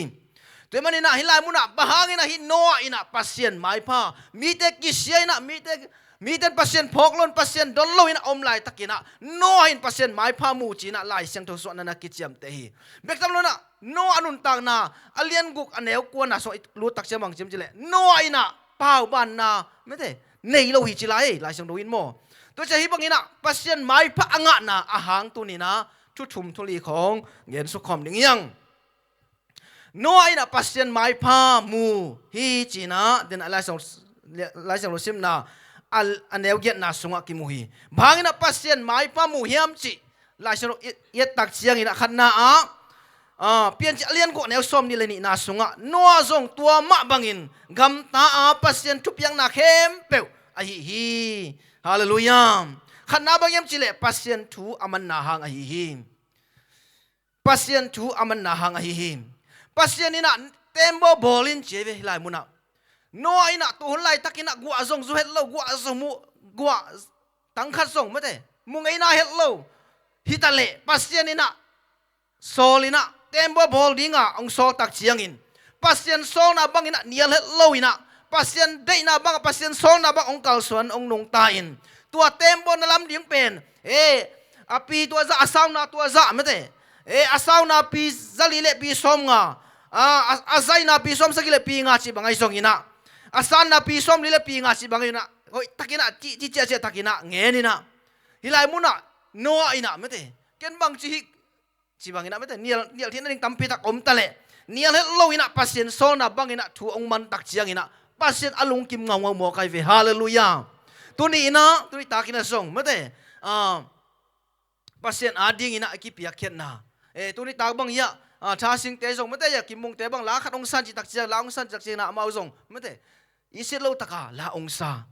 Tua hi maninah hih lai munah bang hanginah hih Noah inah Pasian maipha, mite kisia inah, mite, mite in Pasian phawk lo in, Pasian don lo inah om laitakinah Noah in Pasian maipha mu cinah Lai Siangtho suahna na kiciamteh hi. Bek tham lo inah Noah a nuntakna a lian guk a neu kuana sung i lut tak ciang bang ci hiam cihleh Noah inah paubanna mete nei lo hi ci lai, Lai Siangtho in maw. Tua ciah hih banginah Pasian maipha a ngahna a hang tuninah thu thum thu li khawng gen suk khawm ding hi hang. Noah inah Pasian maipha mu hi cinah, den a Lai Siang, Lai Siangtho simna a, a neu giatna sungah kimu hi. Bang hanginah Pasian maipha mu hiam cih Lai Siangtho i, i et tak ciangin a khatna ah, ah, Piancil a lian guk a neu sawm nih le nihna sungah Noah zong tua mah bangin gamta a Pasian thupiakna khempeuh a hih hi. Halleluiah. Khatna bang hiam cihleh Pasian thu a manna hang a hih hi. Pasian thu a manna hang a hih hi. Pasian inah tembaw bawl in ci hi ve hih lai munah. Noah inah tua hun laitakinah guah zong zu het lo, guah zong mu, guah tangkhat zong mete mu ngeina het lo. Hitaleh Pasian inah sawl inah tembaw bawl dinga hong sawl tak ciangin Pasian sawlna banginah nial het lo inah Pasian deihna bangah, Pasian sawlna bang hong kalsuan, hong nungta in tua tembaw na lam ding pen, e, a pi tua zah, a sauna tua zah mete, e, a sauna pi zali le pi sawm nga, a, a, a zaina pi sawm sagih le pi nga cih bang ahi zong inah, a sanna pi sawm li le pi nga cih bang ahi inah, hoih takinah ci, ci ciahciah takinah ngen inah hih lai munah Noah inah mete ken bang ci hi, ci banginah mete nial, nial theihna ding tampi tak om taleh nial het lo inah Pasian sawlna banginah thu hong man tak cianginah Pasian a lungkim ngaungau mawk ahi ve. Halleluiah. Tuni inah, tuni takinah zong mete, ah, Pasian adinginah a kipiakkhiatna, e, tuni tak bang hiah, ah, Tha Singte zong mete hiah Kim Mungte bang la khat hong san cih tak ciang, la hong san cih tak cianginah amau zong mete i sit lo taka la hong sa.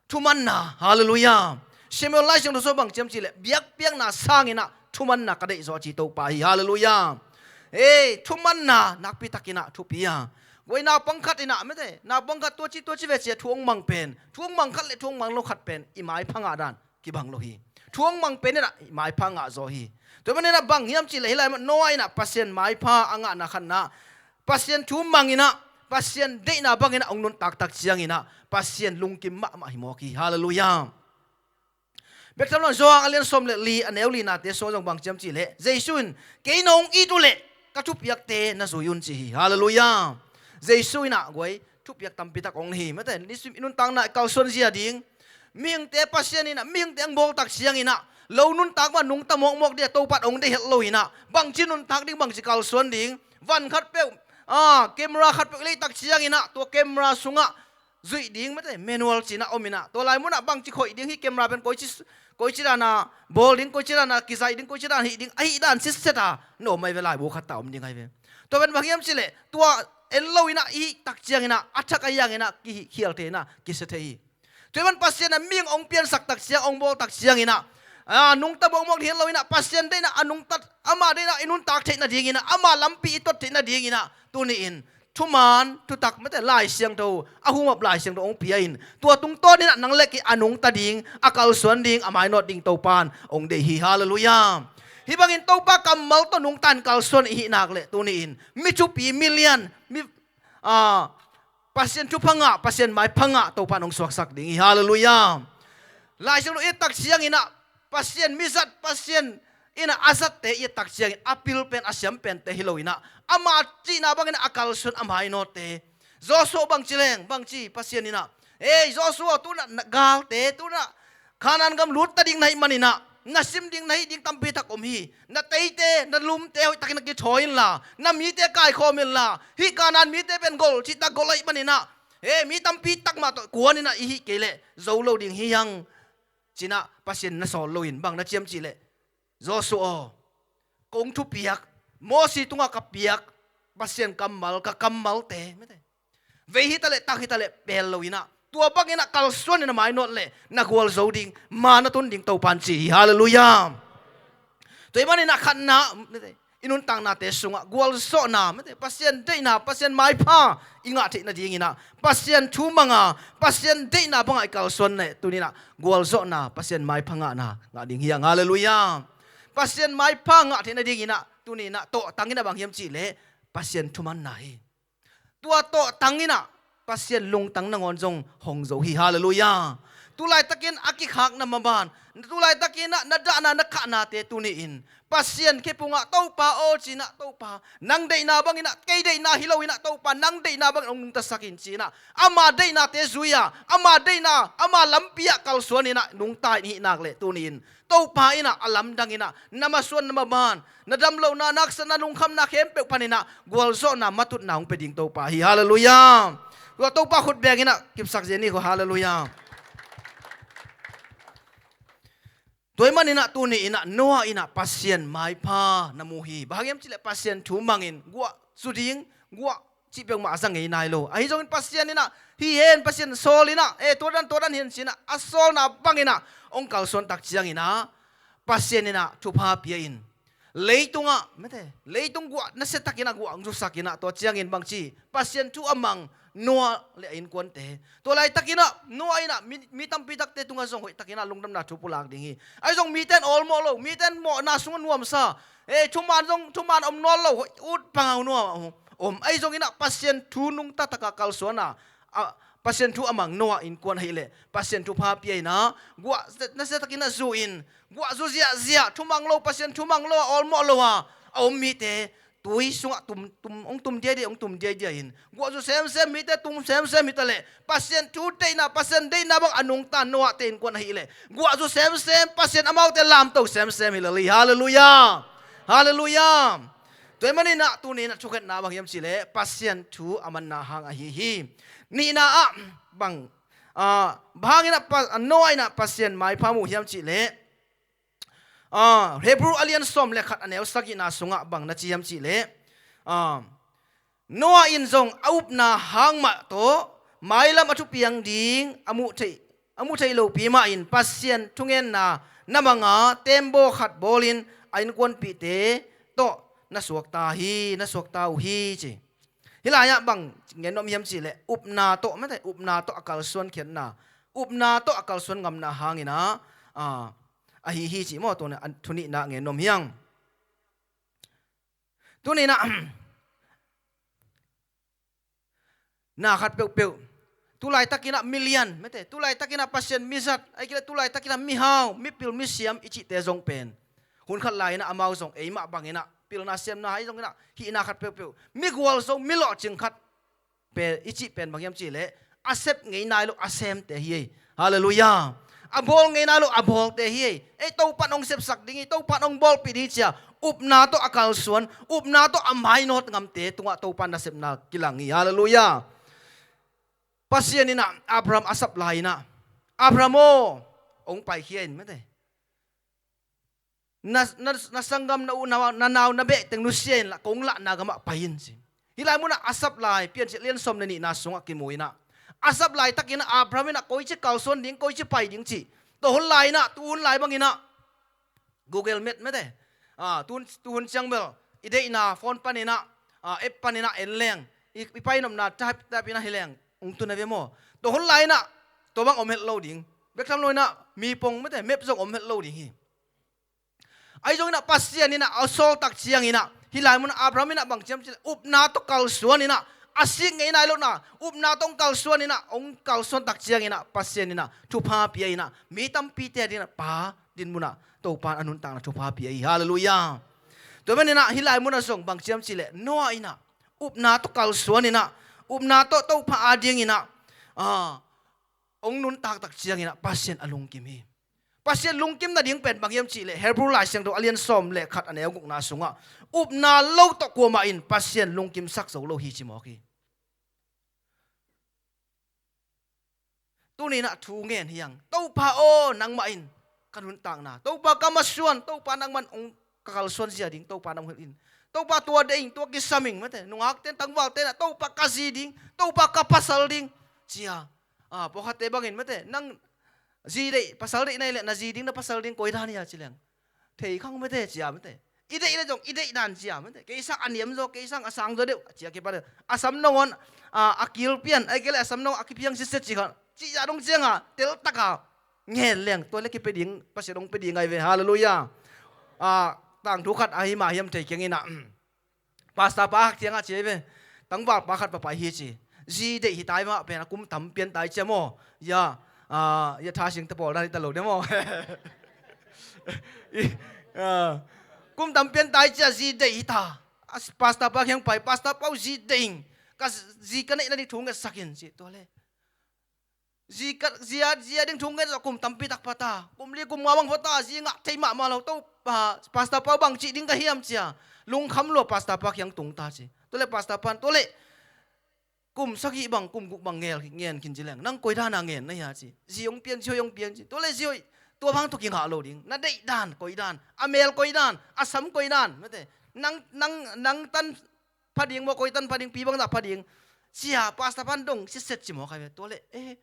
Thumanna, halleluiah. Samuel Lai Siangtho sung bang ci hiam cihleh biakpiakna sanginah thumanna ka deih zaw a ci Topa hi. Halleluiah. Ei, thumanna nakpi takinah thupi a. Guai naupang khat inah mete, naupang khat tua ci tua ci ve cia thu hong mang pen, thu hong mang khat le thu hong mang lo khat pen i maipha ngah dan kibang lo hi. Thu hong mang pen inah i maipha ngah zaw hi. Tua maninah bang hiam cihleh hih lai mah Noah inah Pasian maipha a ngahna khatna, Pasian thu mang inah, Pasian deihna banginah hong nuntak tak cianginah Pasian lungkim mahmah hi mawk hi. Halleluiah. Bek tham lo in Johan a lian sawm le li a neu linate sungah zong bang ci hiam cihleh Jesu in kei nong it uhleh ka thupiakte na zui un ci hi. Halleluiah. Jesu inah guai thupiak tampi tak hong nei hi. Mete nisim i nuntakna i kalsuan zia ding, mihingte Pasian inah mihingte hong bawl tak cianginah lo nuntak mah nungta mawkmawk ding a Topa in hong deih het lo inah bangci nuntak ding, bangci kalsuan ding, van khat peuh, ah, camera khat peuh i leih tak cianginah tua camera sungah zuih ding mete manual cinah om inah tua lai munah bangci khoih ding, hih camera pen koici, koici dana bawl ding, koici dana kizaih ding, koici dana hih ding, ahih dan sitset a na om ahi ve, laibu khat ta om ding ahi ve. Tua pen bang hiam cihleh tua en lo inah i hih tak cianginah a thak a hianginah kihih khial thei inah kisia thei hi. Tua hi man Pasian a mihing hong piansak tak ciang, hong bawl tak cianginah, a, nungta mawkmawk hi lo inah Pasian deihna a nungta, ama deihna i nuntak theihna dinginah, ama lampi i tot theihna dinginah tuni-in thuman thutak mete Lai Siangtho, a humap Lai Siangtho hong pia in tua tungtawninah nang le kei a nungta ding, a kalsuan ding, a mainawt ding Topan hong deih hi. Halleluiah. Hih bangin Topa kammal tawh nungta in kalsuan i hih nak leh tuni-in mi thupi, mi lian, mi, a, Pasian thupha ngah, Pasian maipha ngah Topan hong suaksak ding hi. Halleluiah. Lai Siangtho i et tak cianginah Pasian mizat, Pasian inah a zatte i et tak ciangin a pil pen, a siam pente hi lo inah ama cihna banginah a kalsuan, a mainawtte. Joshua bangci leng, bangci Pasian inah, ei Joshua, tunah na galte, tunah Kanaan gam lutta ding na hih maninah na sim ding, na hih ding tampi tak om hi. Na teite, na lumte hoihtakin na kithawi inla, na mite kaikhawm inla, hih Kanaan mite pen gol cihtak gol ahih maninah, ei, mi tampi tak mah tawh kuaninah i hih kei leh zo lo ding hi hang. Cinah Pasian na sawl loin bang na ci hiam cihleh, Joshua aw, kong thupiak, Mosi tungah ka piak Pasian kammal, ka kammalte mete vei hitaleh tak hitaleh pel lo inah tua banginah kalsuan in a mainawt leh na gualzo ding, ma na tun ding Topan ci hi. Halleluiah. Tua ahih manin ah khatna, i nuntaknate sungah gualzawhna, mate, Pasian deihna, Pasian maipha i ngah theih nadingin ah, Pasian thu manga, Pasian deihna bangah i kalsuan leh tuni-in ah gualzawhna, Pasian maipha ngahna ngah ding hi hang. Halleluiah. Pasian maipha ngah theih nadingin ah tuni-in ah tawhtang in ah bang hiam cih leh Pasian thumanna hi. Tua tawhtang in ah Pasian lungtang nangawn zong hong zo hi. Halleluiah. Tulaitakin a kikhakna maban, tulaitakin ah na dahna na khahnate tuni-in Pasian khe pungah, Topa aw, ci-in ah, Topa, nang deihna bangin ah, kei deihna hi loin ah, Topa, nang deihna bangin hong nungtasak in, ci-in ah, ama deihnate zui-a, ama deihna, ama lampi ah kalsuan in ah nungta in hih nak leh tuni-in Topa in ah a lamdang in ah na masuan, na maban, na damlohna, na haksatna, lungkhamna khempeuh panin ah gualzawhna, matutna hong pia ding Topa hi. Halleluiah. Tua Topa khut beng in ah kipsak zen ni ko. Halleluiah. Tua ahih manin ah tuni-in ah Noah in ah Pasian maipha na mu hi. Bang hang hiam cih leh Pasian thu mangin guah zu ding, guah cih peuhmah a za ngei nai lo. Ahi zongin Pasian in ah, hi hen, Pasian sawl in ah, eh, tua dan, tua dan hi hen, ci-in ah a sawlna bangin ah hong kalsuan tak ciangin ah Pasian in ah thupha pia in, leitungah, mate, leitung guah nasiatakin ah guah hong zusak in ah, tua ciangin bangci, Pasian thu a mang Noah leh a innkuante. Tua laitakin ah Noah in ah mi, mi tampi takte tungah zong hoihtakin ah lungdamna thu pulak ding hi. Ahi zong mite in awlmawh lo, mite in mawhna sungah nuamsa, eh, thuman zong, thuman om nawn lo, hoih ut pangau nuam a om. Ahi zongin ah Pasian thu nungta taka kalsuan a, a, Pasian thu a mang Noah innkuan ahih leh Pasian thupha pia in ah guah nasiatakin ah zu in, guah zu ziahziah, thumang lo, Pasian thumang lo a, awlmawh lo a a om mite tui sungah tum, tum, hong tum diaidiai, hong tum diaidiai in, guah zu semsem, mite tum semsem hi ta leh, Pasian thu deihna, Pasian deihna bang a nungta Noahte innkuan ahih leh guah zu semsem, Pasian amaute lamto semsem hi lel hi. Halleluiah. Halleluiah. Tua ahih manin ah tuni-in ah thukhenna bang hiam cih leh Pasian thu a manna hang ahi hi. Nihna ah bang, ah, bang hangin ah Pa-, Noah in ah Pasian maipha mu hiam cih leh, ah, Hebrew a lian sawm leh khat, a neu sagihna sungah bang na ci hiam cih leh, ah, Noah in zong a upna hang mah tawh mailam a thupiang ding a muh theih, a muh theih lopi mahin Pasian thungenna na manga tembaw khat bawlin a innkuanpihte tawh na suakta hi, na suakta uh hi, ci. Hih lai-ah bang gen nuam hiam cih leh upna tawh, mate, upna tawh a kalsuan khiatna, upna tawh a kalsuan ngamna hangin ah, ah, ahi hi cih maw, tua a thu nihna gen nuam hi hang. Tuni-in ah na khat peuhpeuh, tu laitakin ah milian, mate, tu laitakin ah Pasian mizat, ahih kei leh tu laitakin ah mihau, mipil, misiam i cihte zong pen hun khat lai-in ah amau zong eimah bangin ah pilna siamna, ahi zongin ah hihna khat peuhpeuh, migualzo, milawhcing khat pen, i cih pen bang hiam cih leh a sep ngei nai lo a semte hi ei. Halleluiah. A bawl ngei nai lo a bawlte hi ei. Ei, Topa'n hong sepsak ding hi, Topa'n hong bawlpih ding hi, ci-a upna tawh a kalsuan, upna tawh a mainawt ngamte tungah Topa'n nasepna kilang hi. Halleluiah. Pasian in ah Abraham a sap lai-in ah, Abraham aw, hong paikhia in, mate, na, na, na sanggam, na u, na, na nau, na beh teng nusia inla kong lahna gamah pai in, ci. Hih lai munah a sap lai, Piancil lian sawm leh nihna sungah kimu in ah, a sap laitakin ah Abraham in ah koici kalsuan ding, koici pai ding cih, tua hun lai-in ah, tu hun lai bangin ah Google Map, mate, ah, tu hun, tu hun ciang bel i deihna phone panin ah, ah, app panin ah en leng, i, i pai nopna type, type in ah hi leng hong tun a ve maw. Tua hun lai-in ah tua bang om het lo ding. Bek tham lo-in ah mi pong, mate, map zong om het lo ding hi. Ahi zongin ah Pasian in ah a sawl tak ciangin ah, hih lai munah Abraham in ah bang ci hiam cih leh upna tawh kalsuan in ah, a sik ngei nai lohna upna tawh hong kalsuan in ah, hong kalsuan tak ciangin ah Pasian in ah thupha pia in ah mi tampite adingin ah pa din munah Topa'n a nuntakna thupha pia hi. Halleluiah. Tua manin ah hih lai munah zong bang ci hiam cih leh Noah in ah upna tawh kalsuan in ah, upna tawh Topa adingin ah, ah, hong nuntak tak ciangin ah Pasian a lungkim hi. Pasian lungkim nading pen bang hiam cih leh Hebrew Lai Siangtho a lian sawm leh khat, a neu gukna sungah, upna lo tawh kuamah in Pasian lungkimsak zo lo hi, ci mawk hi. Tuni-in ah thu ngen hi hang. Topa aw, nangmah in ka nuntakna, Topa ka masuan, Topa nangmah in hong ka kalsuan zia ding, Topa nang hilh in. Topa tua deih ing, tua kisam ing, mate, nungakte'n, tangvalte'n ah Topa ka zi ding, Topa ka pasal ding, ci-a. Ah, pawlkhatte bangin, mate, nang zi deih, pasal deih na hih leh na zi ding, na pasal ding koi dan hia ci leng, thei khang mate cia mate. I deih le zong i deih dan cia mate. Kei sang a niam zaw, kei sang a sang zaw deuh cia kipan a sam nangawn a, a kilpian, ai kei le a sam nangawn a kiphiang sitset ci khan ci zah dong cianga teltaka ngen leng tua le kipe ding, Pasian hong pe ding ai ve. Halleluiah. A, tangthu khat ahi mah hiam thei keng inah. Pastor pa hak ciangah ci ve. Tangval pa khat papai hi ci. Zi deih hi tai mah pen a kum tam pian tai cia maw. Ya, a, ya tha sing ta pawl dan hi ta lo de maw. I, a, kum tam pian tai cia zi deih hi ta. A, pastor pa kiang pai, pastor pa uh zi deih ing. Ka zi ka neih na ding thu ngetsak in ci tua le. Zi ka, zi a, zi a ding thu ngen zah kum tampi tak pha ta. Kum li kum nga bang pha ta, zi ngah thei mahmah lo to, pa, pastor pa bang cih ding ka hiam cia. Lungkham lua pastor pa kiang tung ta ci. Tua le pastor pan, tua le kum sagih bang, kum guk bang ngel, ngen khin ci leng. Nang koi dana ngen na hia ci. Zi hong pian, zi hoih hong pian ci. Tua le zi hoih, tua bang tua kingah lo ding. Na deih dan, koi dan. A mel koi dan, a sam koi dan. Mate. Nang, nang, nang tan pha ding maw, koi tan pha ding, pi bangzah pha ding. Cia, pastor pan dong sitset ci maw kai ve. Tua le, eh,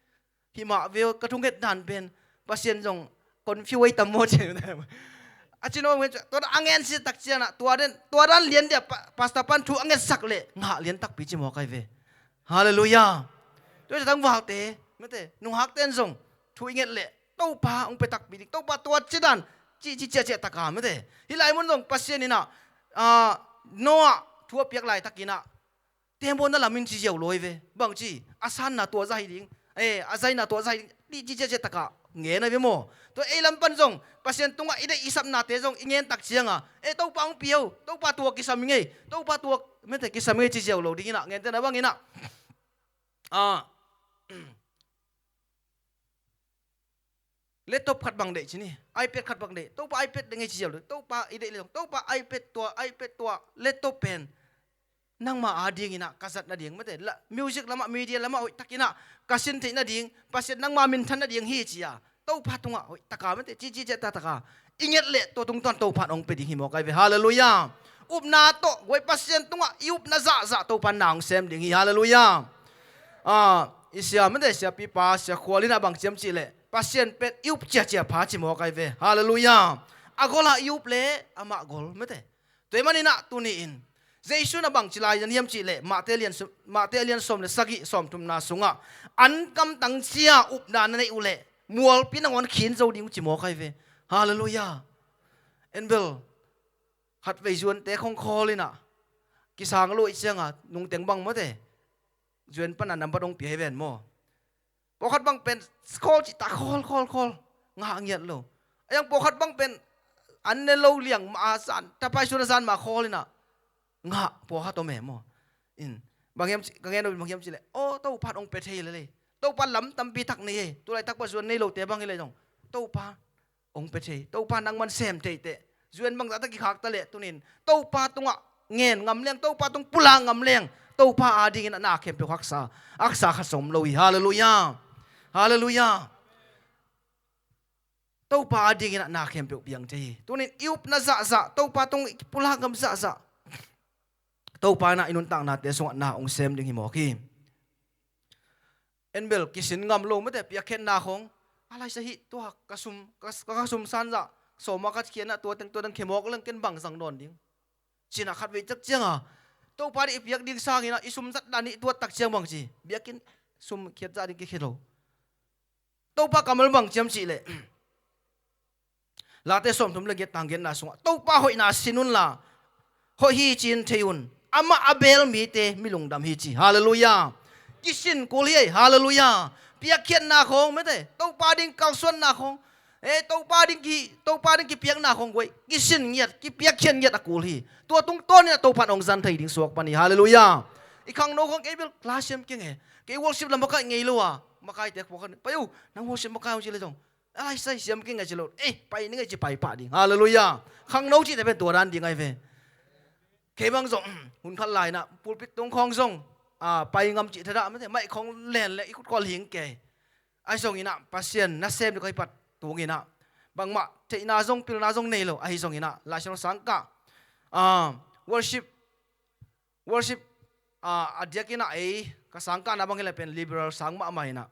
himah ve ka thunget dan pen Pasian zong confuse tam maw ci. A ci no, tua dan a ngen sitak cianah, tua dan, tua dan lian dia pa, pastor pan thu a ngetsak le ngah lian takpi ci maw kai ve. Halleluiah. Tua cia tangvalte, mate, nunghak ten zong thu i nget le Topa hong pe takpi ding. Topa tua ci dan ci, ci ciahciah taka mate. Hih lai mun zong Pasian inah, a, Noah thu a piak laitakinah tembaw na lamin ci ziau lawi ve. Bang ci, a sanna tua zah hi ding. Eh, a zaina tua zah hi ding. Di ci ciahciah taka ngen a ve maw. Tua ei lam pan zong Pasian tungah i deih i sapnate zong i ngen tak cianga, eh, Topa hong pia uh, Topa tua kisam i ngei, Topa tua mete kisam i ngei ci ziau lo dinginah, ngente na banginah. A, laptop khat bang deih ci ni, iPad khat bang deih, Topa iPad deih ngei ci ziau lo. Topa i deih le zong, Topa iPad tua, iPad tua, laptop pen nangma adinginah ka zat nading, mate, music lamah, media lamah hoihtakinah ka sin theih nading, Pasian nangma minthan nading hi cia Topa tungah hoihtaka, mate, cici ciah tataka i nget leh tua tungtawn Topa in hong pe ding hi mawk ai ve. Halleluiah. Upna tawh guai Pasian tungah i upna zahzah Topa in na hong sem ding hi. Halleluiah. A, i sia, mate, siapipa, sia Khual inah bang ciam cihleh Pasian pen i up ciacia pha ci mawk ai ve. Halleluiah. A golah i up leh amah gol, mate. Tua ahih maninah tuni-in Jesu in a bangci lai-in hiam cihleh Mate a lian sawm, Mate a lian sawm le sagih, sawmthumna sungah an kamtang cia upna na neih uhleh mualpi nangawn khin zo ding uh ci mawk ai ve. Halleluiah. En bel khatvei zuante khong khawl inah kisang lo ih cianga nungteng bang mate zuan pana nambat hong pia hi ven maw. Pawlkhat bang pen khawl cihtak khawl khawl khawl ngah ngiat lo. A yang pawlkhat bang pen an ne lo liang mah a zan tapai sun a zan mah khawl inah ngah pawlkhat om e maw. In bang hiam ci, ka ngen lo bang hiam cihleh aw Topa in hong pe thei lel ei. Topa in lam tampi tak nei ei. Tulaitak pa zuan nei lote bang hi leh zong Topa hong pe thei. Topa nangman sem theiteh zuan bangzah tak kikhak ta leh tunin Topa tungah ngen ngam leng, Topa tung pulak ngam leng Topa adingin a na khempeuh haksa, haksa khat zong om lo hi. Halleluiah. Halleluiah. Topa adingin a na khempeuh piang thei hi. Tunin i upna zahzah, Topa tung i pulak ngam zahzah Topa inah i nuntaknate sungah na hong sem ding hi mawk hi. En bel kisin ngam lo mate piakkhiatna khong a laisa hih tua ka sum, ka, ka sum sanzah sawma ka khiatna tua teng tua teng khemawk leng ken bang zang nawn ding. Cinah khatvei tak cianga Topa dih i piak ding sanginah i sum zat dan ih tuat tak ciang bang ci biakinn sum khiatzah ding kikhia lo. Topa kammal bang ciam cihleh Late sawmthum le giat tang giatna sungah Topa hoihna sin unla hoih hi ci-in thei un. Amah a beel mite mi lungdam hi ci. Halleluiah. Kisin kul hi ei. Halleluiah. Piakkhiatna khong mete Topa ding kalsuanna khong, eh, Topa ding ki, Topa ding kipiakna khong guai kisin ngiat, kipiakkhiat ngiat a kul hi. Tua tungtawnin a Topa in hong zan thei ding suak pan hi. Halleluiah. I khangno khong kei bel class siam keng e. Kei worship lam makai ngei lo a makaite khua khan pai uh nang worship makai hong ci le zong a laisai siam keng a ci lo. Eh, pai ning a ci pai pah ding. Halleluiah. Khangno cihte pen tua dan ding ai ve. Kei bang zong hun khat lai-inah pulpit tung khawng zong, a, pai ngam cih thadah mate maih khawng len le i khut khawl hing kei. Ahi zonginah Pasian nasem ding ka hi pat tunginah bangmah theihna zong pilna zong nei lo. Ahi zonginah Laisiangtho sangkah, a, worship, worship, a, a diakinah ei ka sangkahna bang hileh pen liberal sang mahmah inah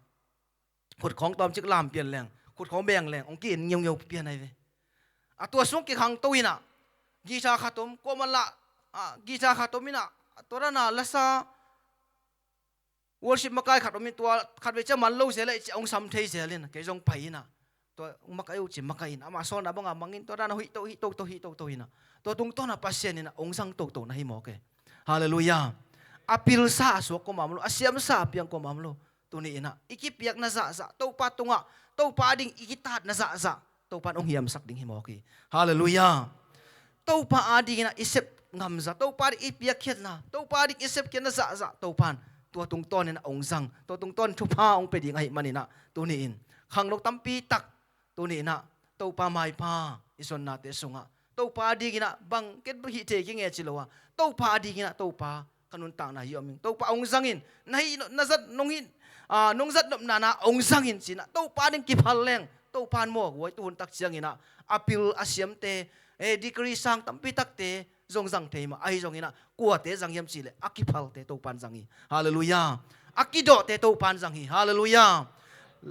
khut khawng tawmcik lam pian leng, khut khawng beng leng hong ki-in ngeungeu pian ai ve. A tua sung kikhangto inah, guitar khat om, kuamah lah, ah, guitar khat om inah, tua dana lasa worship makai khat om in, tua khatvei ciah man lo zel leh ci a hong sam thei zel in, kei zong pai inah, tua hong makai uh ci makai in, amah sawlna banga mangin, tua dana huih to, hih to, to, hih to, to inah, tua tungtawna Pasian inah hong zang toto na hi mawk e. Halleluiah. A pilsa a suak kuamah om lo, a siamsa a piang kuamah om lo. Tuni inah i kipiakna zahzah, Topa tungah, Topa ading i kitaatna zahzah, Topa in hong hiamsak ding hi mawk hi. Halleluiah. Topa ading inah i sep ngamza, Topa ading i piakkhiatna, Topa ading i sepkhiatna zahzah, Topa in tua tungtawn inah hong zang, tua tungtawn thupha hong pia ding ahih man inah, tuni in khangno tampi tak, tuni inah Topa maipha i zonnate sungah, Topa ading inah bang ken hih thei kei nge ci lo a, Topa ading inah Topa ka nuntakna hi om ing, Topa hong zang in, na hih, na zat, nong hih, ah, nong zat nopna na hong zang in ci inah Topa ading kiphal leng, Topa in maw guai, tuhun tak ciang inah a pil a siamte, eh, degree sang tampi takte zong zang thei mah. Ahi zong inah kuate zang hiam cih leh a kiphalte Topa in zang hi. Halleluiah. A kidawhte Topa in zang hi. Halleluiah.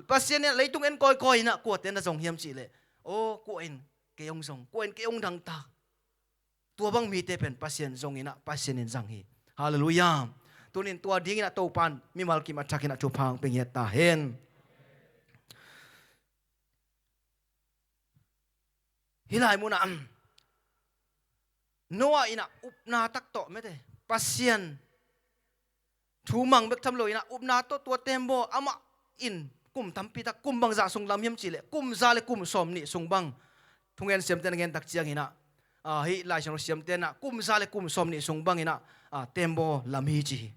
Pasian inah leitung en kawikawi inah kuate na zong hiam cih leh, aw, kua in kei hong zong, kua in kei hong dangtak. Tua bang mite pen Pasian zong inah Pasian in zang hi. Halleluiah. Tuni in tua ding inah Topa in mimal kim a thak inah thupha hong pia ngiat ta hen. Hih lai munah, um, Noah inah upna tak tawh mete, Pasian thu mang bek tham lo inah upna tawh tua tembaw amah in kum tampi tak, kum bangzah sung lam hiam cih leh kum za le kum sawm nih sung bang. Thungen siamte na ngen tak ciang inah, ah, hih Lai Siangtho siamte inah kum za le kum sawm nih sung bang inah, ah, tembaw lam hi ci hi.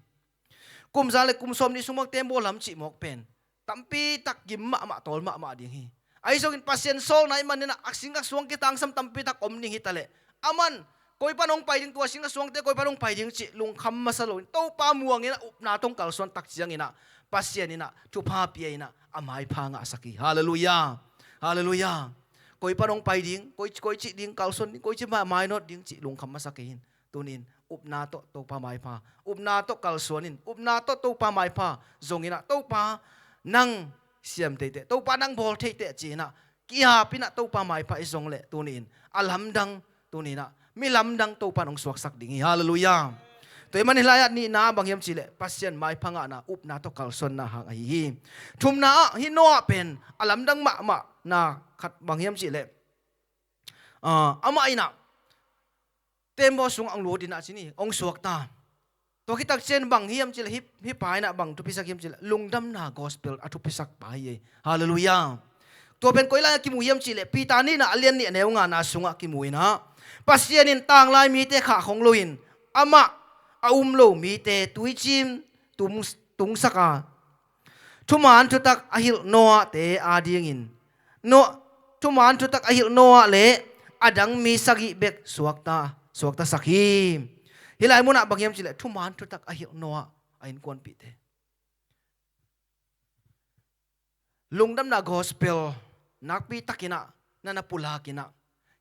Kum za le kum sawm nih sung bang tembaw lam cih mawk pen tampi tak gim mahmah, tawl mahmah ding hi. Ahi zongin Pasian sawlna ahih man inah a sing a suang kitangsam tampi tak om ding hi ta leh, aman koi pan hong pai ding, tua sing a suangte koi pan hong pai ding cih lungkham masa lo in, Topa muang inah upna tawh hong kalsuan tak ciang inah Pasian inah thupha pia inah a maipha ngahsak hi. Halleluiah. Halleluiah. Koi pan hong pai ding, koi, koi cih ding kalsuan ding, koi cih ma-, mainawt ding cih lungkham masa kei in. Tuni in upna tawh Topa maipha, upna tawh kalsuan in, upna tawh Topa maipha zong inah, Topa nang siam theiteh, Topa nang bawl theiteh ci inah ki-ap inah Topa maipha i zong leh, tuni in a lamdang, tuni inah mi lamdang Topa in hong suaksak ding hi. Halleluiah. Tua ahih man hih lai-ah nihna bang hiam cih leh Pasian maipha ngahna, upna tawh kalsuanna hang ahi hi. Thumna ah hih Noah pen a lamdang mahmahna khat bang hiam cih leh, ah, amah inah tembaw sungah hong lut inah ci ni, hong suak ta. Tua khit tak ciang bang hiam cih leh, hih, hih pa inah bang thupisak hiam cih leh, lungdamna gospel a thupisak pa hi ei. Halleluiah. Tua pen koi lai-ah kimu hiam cih leh, Peter nihna a lian nih a neu ngana sungah kimu inah, Pasian in tanglai mite khahkhong lo in, amah a um lo mite tuicim tung, tungsak a, thuman thutak a hilh Noah-te adingin, Noah, thuman thutak a hilh Noah le a dang mi sagih bek suakta, suaktasak hi. Hih lai munah bang hiam cih leh, thuman thutak a hilh Noah a innkuanpihte. Lungdamna gospel nakpi tak inah na na pulak inah,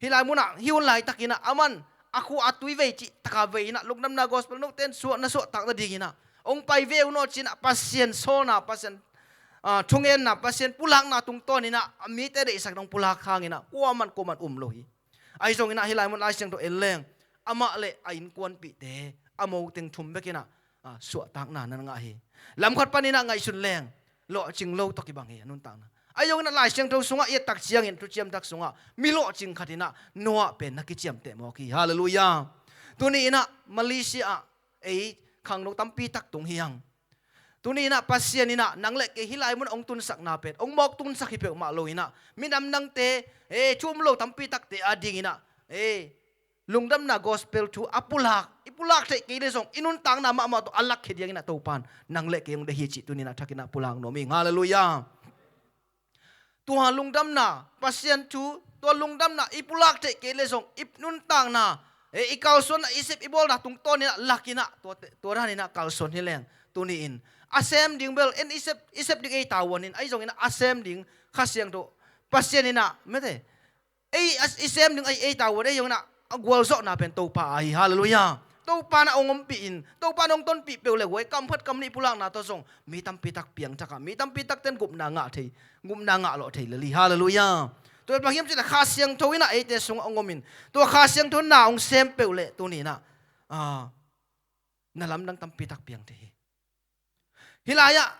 hih lai munah, hih hun laitak inah aman a khua a tui vei cih taka vei inah, lungdamna gospel note in suah, na suahtak nading inah hong pai ve un aw ci inah, Pasian sawlna, Pasian, ah, thungenna, Pasian pulakna tungtawn inah a mite deihsak dong pulak hang inah kuaman, kuaman um lo hi. Ahi zong inah hih lai mun Lai Siangtho en leng, amah le a innkuanpihte a moteng thum bek inah, ah, suahtakna na ngah hi. Lamkhat pan inah ngaihsun leng, lawhcing lo tawh kibang hi a nuntakna. Ahi zong inah Lai Siangtho sungah i et tak ciangin, thuciam tak sungah mi lawhcing khat inah Noah pen na kiciamteh mawk hi. Halleluiah. Tuni inah Malaysia ah ei khangno tampi tak tung hi hang. Tuni inah Pasian inah nang le kei hih lai mun hong tunsakna pen hong mawk tunsak hi peuhmah lo inah, minam nangte, eh, thu um lo tampi takte ading inah, eh, lungdamna gospel thu a pulak, i pulak theih kei le zong i nuntakna mahmah tawh a lakkhia ding inah Topa in nang le kei hong deih hi cih tuni inah thak inah pulak nuam ing. Halleluiah. Tua lungdamna, Pasian thu, tua lungdamna i pulak theih kei le zong i nuntakna, eh, i kalsuanna, i sep i bawlna tungtawn inah lak inah, tua, tua dan inah kalsuan hi leng, tuni in a sem ding bel en, i sep, i sep ding ei tavuan in, ahi zong inah a sem ding Kha Siangtho, Pasian inah mete, ei, a, i sem ding ei, ei tavuan, ahi zong inah a gualzawhna pen Topa ahi. Halleluiah. Topa in a hong ompih in, Topa in hong tonpih peuh le guai, kam khat kam nih pulakna tawh zong mi tampi tak piangthak a, mi tampi takte in gupna ngah thei, gupna ngah lawh thei lel hi. Halleluiah. Tua bang hiam cih leh Kha Siangtho in ah eite sungah hong om in, tua Kha Siangtho in na hong sem peuh leh tuni in ah, ah, na lamdang tampi tak piang thei hi. Hih lai-ah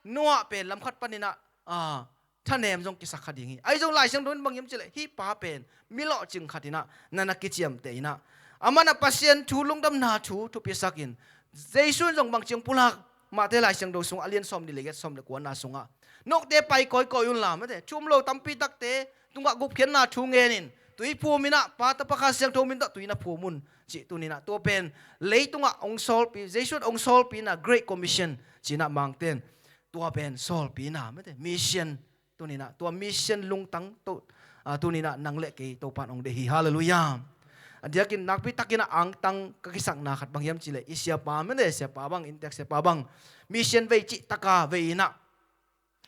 Noah pen lam khat panin ah, ah, thanem zong kisak kha ding hi. Ahi zong Lai Siangtho in bang hiam cih leh hih pa pen mi lawhcing khat in ah na na kiciamteh in ah, amah in ah Pasian thu, lungdamna thu thupisak in, Jesu in zong bangci hong pulak, Mate Lai Siangtho sungah a lian sawmnih le giat, sawm le kuana sungah, note pai kawikawi un la, mate, thu um lo tampi takte tungah gupkhiatna thu ngen in, tui phum in ah Pa, Tapa, Kha Siangtho min tawh tui na phum un, cih tuni in ah tua pen leitungah hong sawlpi, Jesu in hong sawlpi in ah Great Commission ci in ah Mangte in tua pen sawlpi in ah, mate, mission, tuni in ah tua mission lungtang tawh, ah, tuni in ah nang le kei Topa in hong deih hi. Halleluiah. A diakin nakpi takin ah angtang ka kisakna khat bang hiam cih leh i siapa, mate, siapa bang, inntek siapa bang, mission vei cih taka vei in ah,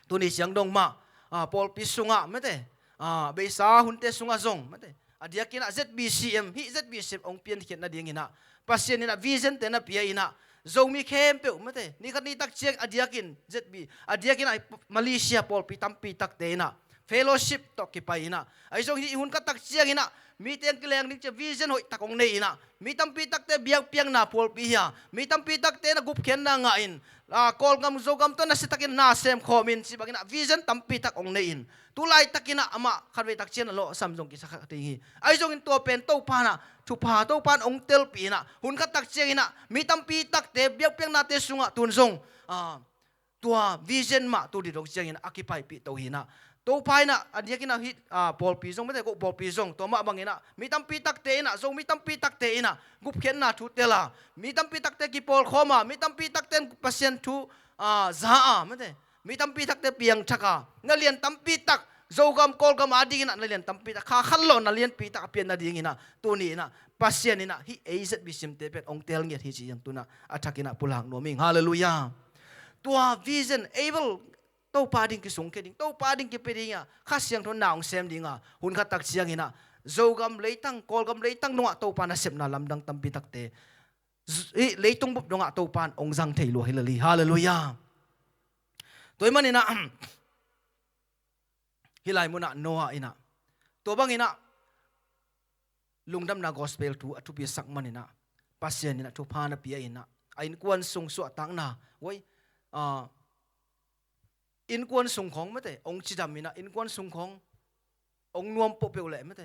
tuni ciang dong mah, ah, pawlpi sungah, mate, ah, beisa hunte sungah zong, mate, a diakin ah Z B C M, hih Z B C M hong piankhiat nading in ah Pasian in ah vision te na pia in ah, Zomi khempeuh, mate, ni khat ni tak ciang a diakin Z B, a diakin ah Malaysia pawlpi tampi takte in ah fellowship tawh kipai in ah, ahi zong hih hun khat tak ciang in ah mite hong kileng ding ci-a vision hoih tak hong nei in ah, mi tampi takte biakpiakna phualpih hi a, mi tampi takte na gupkhiatna ngah in, ah, Kawlgam, Zogam tawh nasia takin na sem khawm in, cih bangin ah vision tampi tak hong nei in, tu laitakin ah amah khatvei tak ciang a lawhsam zong kisa kha ding hi. Ahi zongin tua pen Topa in ah thupha, Topa in hong telpih in ah, hun khat tak ciangin ah mi tampi takte biakpiaknate sungah tun zong, ah, tua vision mah tu didong ciangin a kipaipih to hi in ah, Topa in ah a diakin ah hih, ah, pawlpi zong, mate, ko pawlpi zong, tua mah bangin ah mi tampi takte in ah, Zomi tampi takte in ah gupkhiatna thu tel a, mi tampi takte kipawlkhawm a, mi tampi takte in Pasian thu, ah, za a, mate, mi tampi takte piangthak a, na lian tampi tak Zogam, Kawlgam adingin ah na lian tampi tak, kha khat lo na lianpi tak a pian nadingin ah, tuni in ah Pasian in ah hih ei Z B C M te pen hong tel ngiat hi ci-in tu-in ah a thakin ah pulak nuam ing. Halleluiah. Tua vision, able, Topa ding kisungkhia ding, Topa ding kipia ding a, Kha Siangtho in na hong sem ding a, hun khat tak ciangin ah Zogam leitang, Kawlgam leitang dongah Topa nasepna lamdang tampi takte, z-, hih leitung bup dongah Topa in hong zang thei lua hi lel hi. Halleluiah. Tua ahih manin ah, hih lai munah Noah in ah, tua bangin ah lungdamna gospel thu a thupisak manin ah, Pasian in ah thupha na pia in ah, a innkuan sung suahtakna, oi, ah, innkuan sung khawng, mate, hong cidam in ah, innkuan sung khawng hong nuam peuhpeuh leh, mate,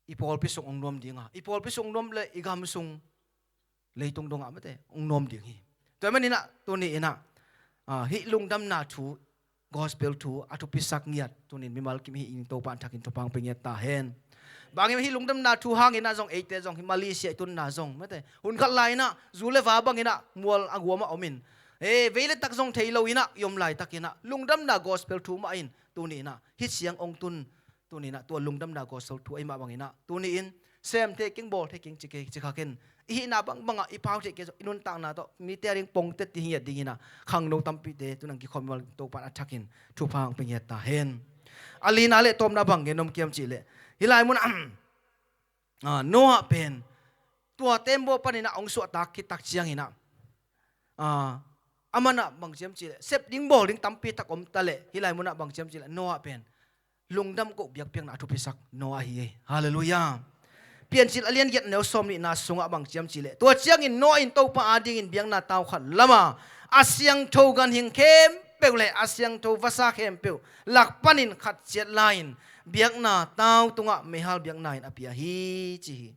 i pawlpi sung hong nuam ding a, i pawlpi sung hong nuam leh i gam sung, leitung dongah, mate, hong nuam ding hi. Tua ahih manin ah tuni in ah, ah, hih lungdamna thu, gospel thu a thupisak ngiat tuni in mimal kim hi in, Topa in a thakin thupha hong pia ngiat ta hen. Bang him, hih lungdamna thu hangin ah zong eite zong, hih Malaysia i tunna zong, mate, hun khat lai in ah zu le va bangin ah mual a guam ah om in, eh, vei le tak zong thei lo in ah i om laitakin ah lungdamna gospel thu mah in tuni in ah hih ciang hong tun, tuni in ah tua lungdamna gospel thu ahih mah bangin ah tuni in sem thei keng, bawl thei keng ci kei, ci kha keng. I hihna bangbang ah i pau thei kei zong, i nuntakna tawh mite ading pongte ti hi ngiat dingin ah khangno tampite tu-in hong kikhawm mimal Topa in a thakin thupha hong pia ngiat ta hen. A lina le tawpna bang gen nuam ka hiam cih leh, hih lai munah, ah, Noah pen tua tembaw panin ah hong suahtak khit tak ciangin ah, ah, aman ah bang ci hiam cih leh, sep ding bawl ding tampi tak om ta leh, hih lai munah bang ci hiam cih leh, Noah pen lungdam koh biakpiakna a thupisak Noah ahi hi. Halleluiah. Piancil a lian giat, neu sawmnihna sungah bang ci hiam cih leh, tua ciangin Noah in Topa adingin biakna tau khat lam a, a siangtho ganhing khempeuh le a siangtho vasa khempeuh lak panin khat ciat la-in biakna tau tungah meihal biakna in a pia hi, ci hi.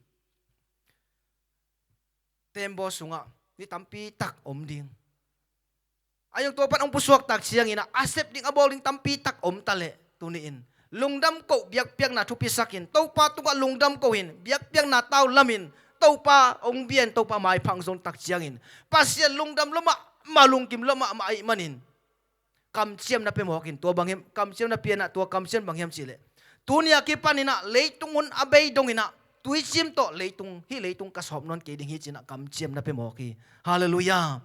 Tembaw sungah ni tampi tak om ding. A zong tua pan hong pusuak tak ciangin ah, a sep ding a bawl ding tampi tak om ta leh, tuni in lungdam koh biakpiakna thupisak in, Topa tungah lungdam koh in, biakpiakna tau lam in, Topa hong bia in, Topa maipha hong zon tak ciangin, Pasian lungdam lua mahmah, lungkim lua mahmah ahih manin kamciam na pia mawk in, tua bang hiam, kamciam na pia in ah, tua kamciam bang hiam cih leh, tuni a kipan in ah leitung hun a bei dongin ah, tuicim tawh leitung, hih leitung ka sawp nawn kei ding hi ci-in ah kamciam na pia mawk hi. Halleluiah.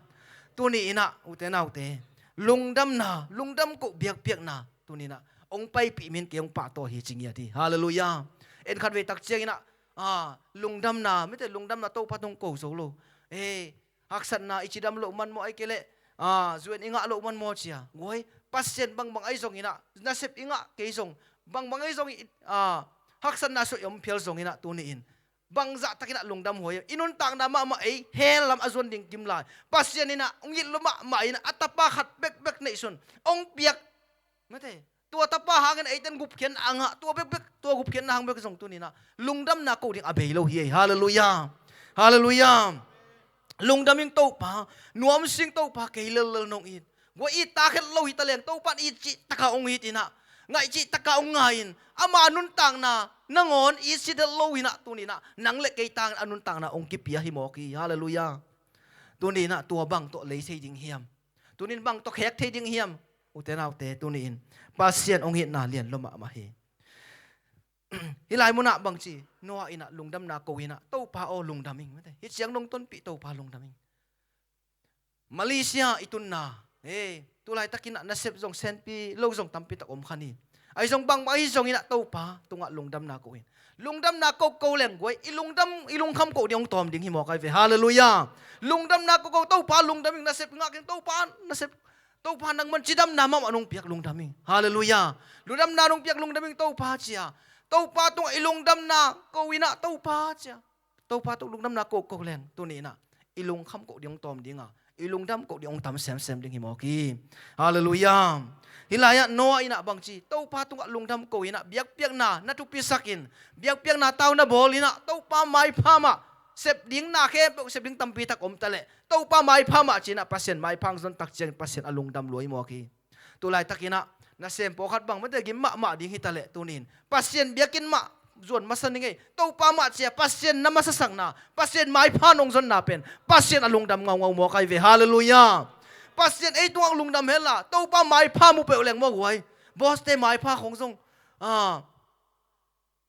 Tuni in ah, ute naute, lungdamna, lungdam koh biakpiakna tuni in ah hong paipih mi in kei hong pahtawi hi, ci ngiat hi. Halleluiah. En khatvei tak ciangin ah, ah, lungdamna, mite, lungdamna Topa tung ko zo lo. Eh, haksatna, i cidam loh man maw, ahih kei leh, ah, zu-en i ngah loh man maw ci-a, guai, Pasian bangbang ahi zongin ah, nasep i ngah kei zong, Bangbang ei zong i, a, haksatna suah i om phial zong inah tuni-in bangzah takinah lungdam huai. I nuntakna mahmah ei hell lam a zuan ding kim lai. Pasian inah hong it lua mahmah inah a tapa khat bekbek neihsun hong piak. Mate, tua tapa hangin eiten gupkhiatna a ngah, tua bekbek, tua gupkhiatna hang bek zong tuni inah lungdamna ko ding a bei lo hi ei. Halleluiah. Halleluiah. Lungdam ing Topa, nuam sing Topa, kei lellel nong it. Gua it ta khet lo hi taleng Topa in it cih taka hong it inah, ngaih cih taka hong ngai in, ama nuntakna nangawn it si del lo inah tuni inah nang le kei tangin a nuntakna hong kipia hi mawk hi. Halleluiah. Tuni inah tua bang tawh lei thei ding hiam? Tuni in bang tawh khek thei ding hiam? Ute naute, tuni in Pasian hong itna lian lua mahmah hi. Hih lai munah bangci Noah inah lungdamna ko inah, Topa aw lungdam ing, mate. Hih ciang nong tonpih Topa lungdam ing. Malaysia i tunna, e, tulaitak inah nasep zong senpi lo zong tampi tak om kha ni. Ahi zong bangmah ahi zong inah Topa tungah lungdamna ko in. Lungdamna ko ko leng guai, i lungdam, i lungkham ko ding hong tawm ding hi mawk ai ve. Halleluiah. Lungdamna ko ko, Topa lungdam ing, nasep ngak ing, Topa nasep, Topa nangman cidamna mahmah nong piak lungdam ing. Halleluiah. Lungdamna nong piak lungdam ing Topa cia. Topa tungah i lungdamna ko inah Topa cia. Topa tung lungdamna ko ko leng tuni inah i lungkham ko ding hong tawm ding a, i lungdam ko ding hong tam semsem ding hi mawk hi. Halleluiah. Hih lai-ah Noah inah bangci Topa tungah lungdam ko inah biakpiakna na thupisak in, biakpiakna tau na bawl inah Topa maipha mah, sep ding na khempeuh sep ding tampi tak om taleh Topa maipha mah ci inah Pasian maipha hong zon tak ciangin Pasian a lungdam lua hi mawk hi. Tulaitak inah nasem pawlkhat bang mate gim mahmah ding hi taleh tuni in Pasian biakinn mah zuan masa ni ngei. Topa mah cia Pasian na masasakna, Pasian maipha nong zonna pen Pasian a lungdam ngaungau mawk ai ve. Halleluiah. Pasian ei tungah lungdam hela, Topa maipha mu peuh leng mawk guai. Bawste maipha khong zong, a,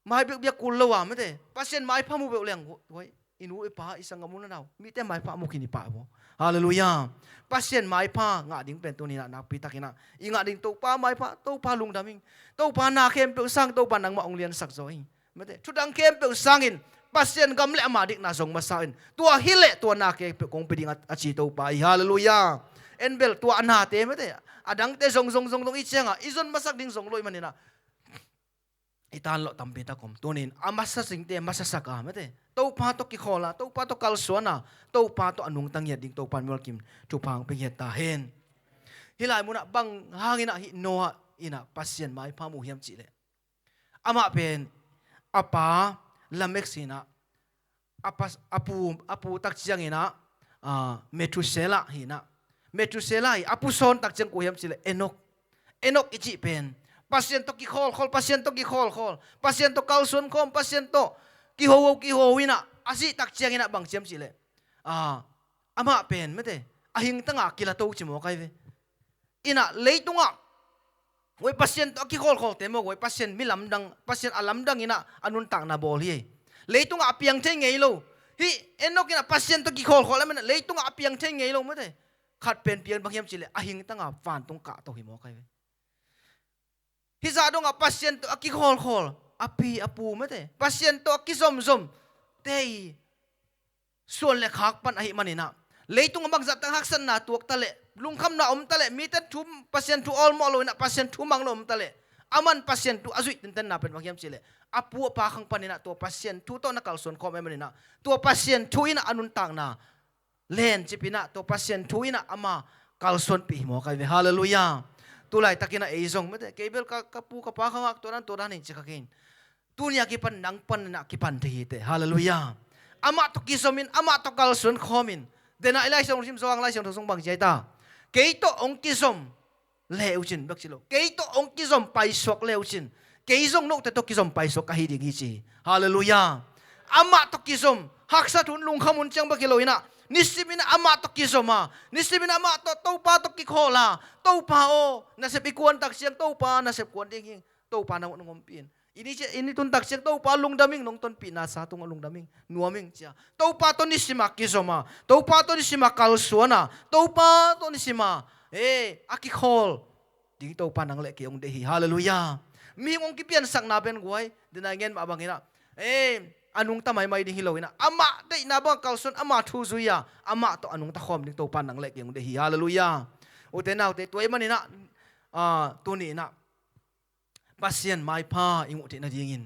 mai biakbiak kul lo a mate, Pasian maipha mu peuh leng guai. I nu i pa, i sanggam u na nau, mite maipha mu khin i pah baw. Halleluiah. Pasian maipha ngah ding pen tuni inah nakpi tak inah i ngah ding Topa maipha, Topa lungdam ing. Topa na khempeuh sang, Topa nangmah hong liansak zaw ing. Mate, thudang khempeuh sangin Pasian gam le ama dikna zong masa in, tua hi leh tua na khempeuh kong pia ding a, a ci Topa hi. Halleluiah. En bel tua a nate mate, a dangte zong zong zong zong i ciangah i zon masak ding zong lo i man inah i tan lawh tampi tak om. Tuni in a masa singte masasak a mate, Topa tawh kikhawl a, Topa tawh kalsuan a, Topa tawh a nungta ngiat ding Topa in mimal kim thupha hong pia ngiat ta hen. Hih lai munah bang hang inah hih Noah inah Pasian maipha mu hiam cihleh, amah pen a pa Lamek si inah, a pa, a pu, a pu tak ciang inah, a, Methuselah hi inah. Methuselah hi, a pu sawn tak ciang kua hiam cihleh Enok. Enok i cih pen Pasian tawh kikhawlkhawl, Pasian tawh kikhawlkhawl, Pasian tawh kalsuan khawm, Pasian tawh kihoho kihoho inah a sih tak ciang inah bang ci hiam cihleh, a, amah pen mate, a hingtanga kila to ci mawk ai ve. Inah leitungah guai Pasian tawh a kikhawlkhawlte maw guai, Pasian mi lamdang, Pasian a lamdang inah a nuntakna bawl hi. Leitungah a piang thei ngei lo. Hih Enok inah Pasian tawh kikhawlkhawl a manah leitungah a piang thei ngei lo mate. Khat pen piang bang hiam cihleh a hingtanga vantung kahto hi mawk ai ve. Hih zah dongah Pasian tawh a kikhawlkhawl a pi a pu mate, Pasian tawh a kizomzom te i suan le khak pan ahih man inah, leitung a bangzah tak haksatna tuak taleh, lungkhamna om taleh, mite thu, Pasian thu awlmawh lo inah, Pasian thu mang lo om taleh, aman Pasian thu a zuih tintenna pen bang hiam cihleh, a pu a pa khang pan inah tua Pasian thu tawh na kalsuan khawm ahih man inah, tua Pasian thu inah a nuntakna lencip inah, tua Pasian thu inah ama kalsuanpih hi mawk ai ve. Halleluiah. Tulaitak inah ei zong mate, kei bel ka, ka pu ka pa khangah tua dan tua dan hi ci kha kei in. Tuni a kipan nang pan inah kipan thei hi teh. Halleluiah. Amah tawh kizom in, amah tawh kalsuan khawm in. Denah i Lai Siangtho sim zawng, Lai Siangtho sung bang ci ai ta? Kei tawh hong kizom le uh cin bek ci lo. Kei tawh hong kizom paisuak le uh cin, kei zong note tawh kizom paisuak ka hi ding hi ci hi. Halleluiah. Amah tawh kizom, haksat hun, lungkham hun ciang bek hi lo inah, nisim inah amah tawh kizom a, nisim inah amah tawh, Topa tawh kikhawl a, Topa aw, nasep i kuan tak ciang Topa nasep kuan ding hi. Topa nang hong ompih in. I ni ciah, i ni tun tak ciang Topa lungdam ing, nong tonpihna sa tungah lungdam ing, nuam ing cia. Topa tawh nisim a kizom a, Topa tawh nisim a kalsuan a, Topa tawh nisim a, e, a kikhawl ding Topa nang le kei hong deih hi. Halleluiah. Mihing hong kipiansakna pen guai, denai ngen mah bang inah, e, a nungta maimai ding hi lo inah, amah deihna bang kalsuan, ama thu zui a, amah tawh a nungta khawm ding Topa nang le kei hong deih hi. Halleluiah. Ute naute, tua ahih man inah, a, tuni inah Pasian maipha i muh theih nadingin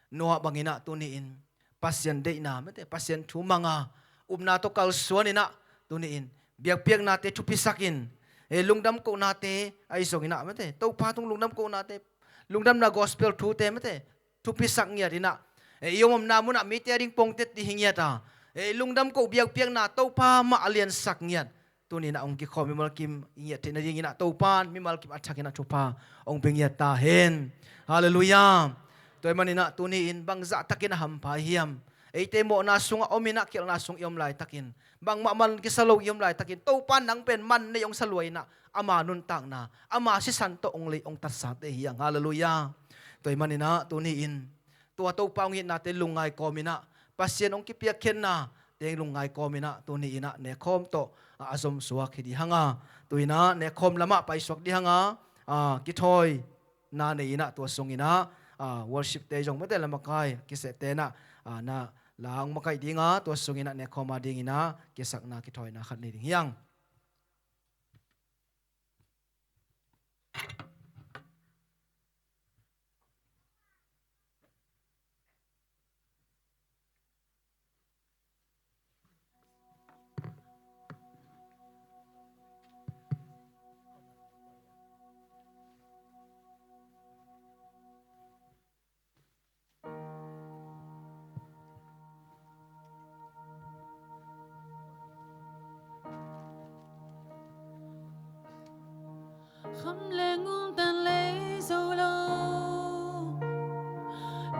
Noah bangin ah tuni-in Pasian deihna mate, Pasian thu manga upna tawh kalsuan in ah tuni-in biakpiaknate thupisak in, eh, lungdam kohnate ahi zongin ah mate, Topa tung lungdam kohnate, lungdamna gospel thute mate, thupisak ngiat in ah, eh, i om omna munah mite ading pongtet ding hi ngiat a, eh, lungdam koh biakpiakna Topa mah a liansak ngiat. Tuni-in ah hong kikhawm mimal kim i ngiat theih nadingin ah Topa in mimal kim a thakin ah thupha hong pia ngiat ta hen. Halleluiah. Tua ahih manin ah tuni-in bang zahtakin a hampha hiam? Eite mawhna sungah om in ah khialhna sung i om laitakin, bangmah man kisa lo i om laitakin, Topa in nang pen man nei hong sa lua in ah, ama nuntakna, ama sisan tawh hong lei hong tatsate hi hang. Halleluiah. Tua ahih manin ah tuni-in tua Topa hong itnate lungngai kawm in ah, Pasian hong kipiakkhiatnate lungngai kawm in ah, tuni-in ah nekkhawm tawh a, a zomsuak hi ding hang a, tu-in ah nekkhawm lamah paisuak ding hang a, a, kithoina nei in ah tua sungin ah, a, worship-te zong mate, la makai kisehte in ah, a, na la hong makaih ding a, tua sungin ah nekkhawm adingin ah kisakna kithawina khat nei ding hi hang. Kham le ngun tan lei zo lo,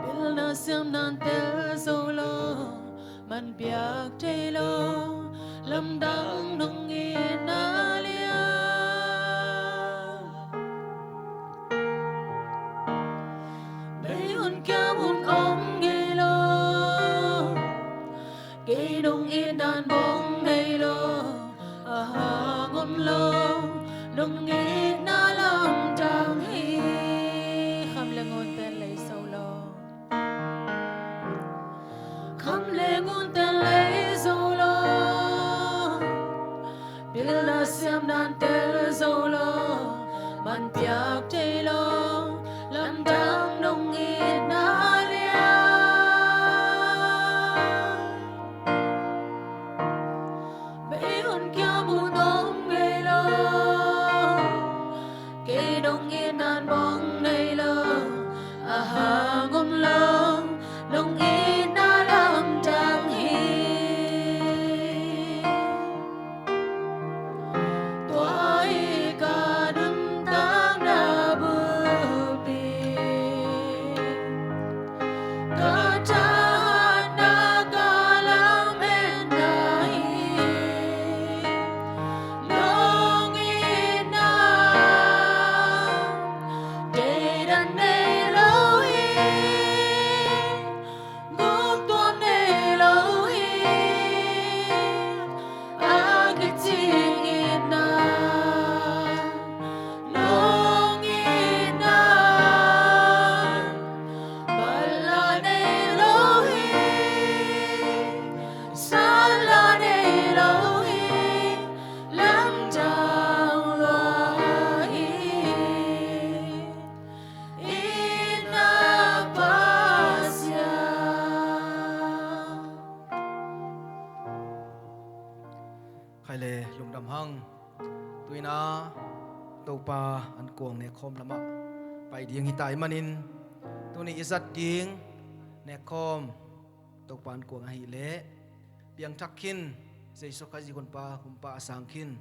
pilna siamna tel zo lo, man piak thei lo, lamdang nong itna liang. Bei hun kiam hun om ngei lo, kei nong it dan bang nei lo, a hang om lo, nong itna lamdang hi. Kham le ngun tan lei zo lo, kham le ngun tan lei zo lo, pilna siamna tel zo lo, man piak thei lo, lamdang nong itna liang. Bei hun kiam hun om ngei lo, kei nong it dan bang nei lo, a hang om lo, nong itna lamdang hi. Tua hi ka nuntakna bulpi, ka thahatna, ka lametna hi. Nong itna deidan nei lo hi, guptuam nei lo hi, a kicing itna, nong itna balna nei lo hi, sanla nei lo hi, lamdang lua hi. Itna Pasian. Khai le lungdam hang. Tu-in ah Topa an kuang nekkhawm lamah pai ding hi ta ahih manin, tuni i zat ding nekkhawm Topa an kuang ahih leh piangthak khin, Jesu Khazih hunpa, humpa a sang khin,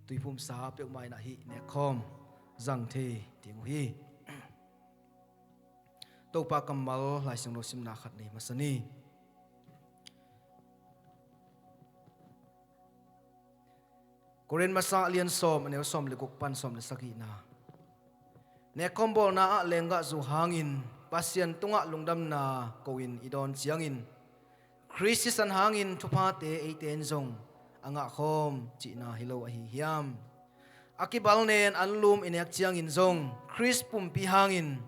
tuiphumsa peuhmah in ah hih nekkhawm zang thei ding uh hi. Topa kammal Lai Siangtho simna khat nei masa ni. Korin masa a lian sawm, a neu sawm le guk pan sawm le sagihna. Nekkhawm bawlna ah lenggahzu hangin Pasian tungah lungdamna ko-in i dawn ciangin, Khrist sisan hangin thuphate eite in zong a ngahkhawm cihna hi lo ahi hiam? A kibalnen anlum i nek ciangin zong Khrist pumpi hangin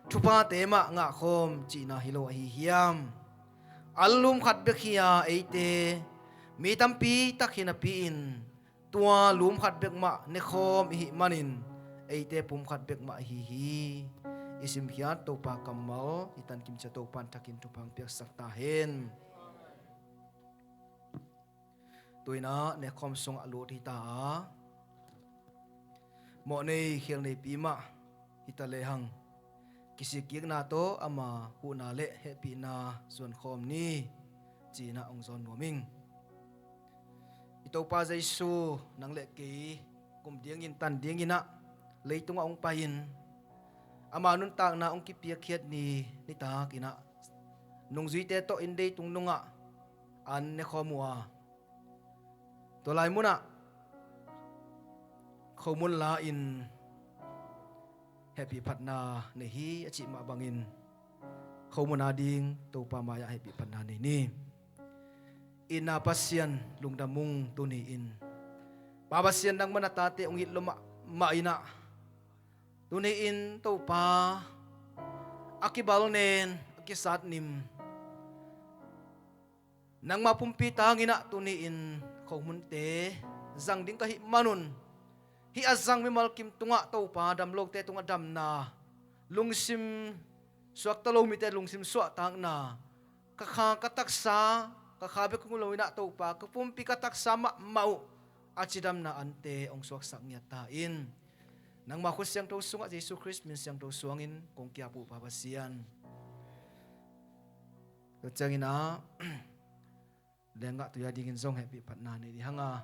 thuphate mah ngahkhawm cihna hi lo ahi hiam? Anlum khat bek hi-a eite mi tampi tak hi napi-in, tua lum khat bek mah nekhawm i hih manin eite pum khat bek mah ihi hi. simkhiat Topa kammal i tan kim ciang Topa in thakin thupha piaksak ta hen. Tu-in ah nekhawm sungah lut hi ta a, mawhnei khelneipi mah hi ta lehang, kisikkikna tawh ama huhna le hehpihna zuankhawm ni, ci-in ah hong zawn nuam ing. I Topa Jesu, nang le kei kum dingin tan dingin ah leitungah hong pai-in, ama nuntakna hong kipiakkhiat ni, nitak in ah nungzuite tawh inn deitung nungah an nekhawm uh a, tua lai munah khomun la-in hehpih phatna nei hi a cih mah bangin, khomun ading Topa mai-ah hehpih phatna nei ni. Itna Pasian, lungdam ung tuni-in. Pa Pasian, nangmah na tate hong it lua mahmah in ah, tuni-in Topa, a kibalnen, a kisatnim, nangmah pumpi tangin ah tuni-in khomunte zang ding ka hih manun, hih a zang mimal kim tungah Topa, damlote tungah damna, lungsim suakta lo mite lungsim suahtakna, ka kha ka taksa, ka kha bek hong lo in ah Topa, ka pumpi ka taksa mahmah uh a cidamna ante hong suaksak ngiat ta in. Nangmah khut siangtho sungah Jesu Khrist min siangtho suangin kong ki-ap uh, Pa Pasian. Tua ciangin ah lenggah tui adingin zong hehpih phatna nei dih hang a,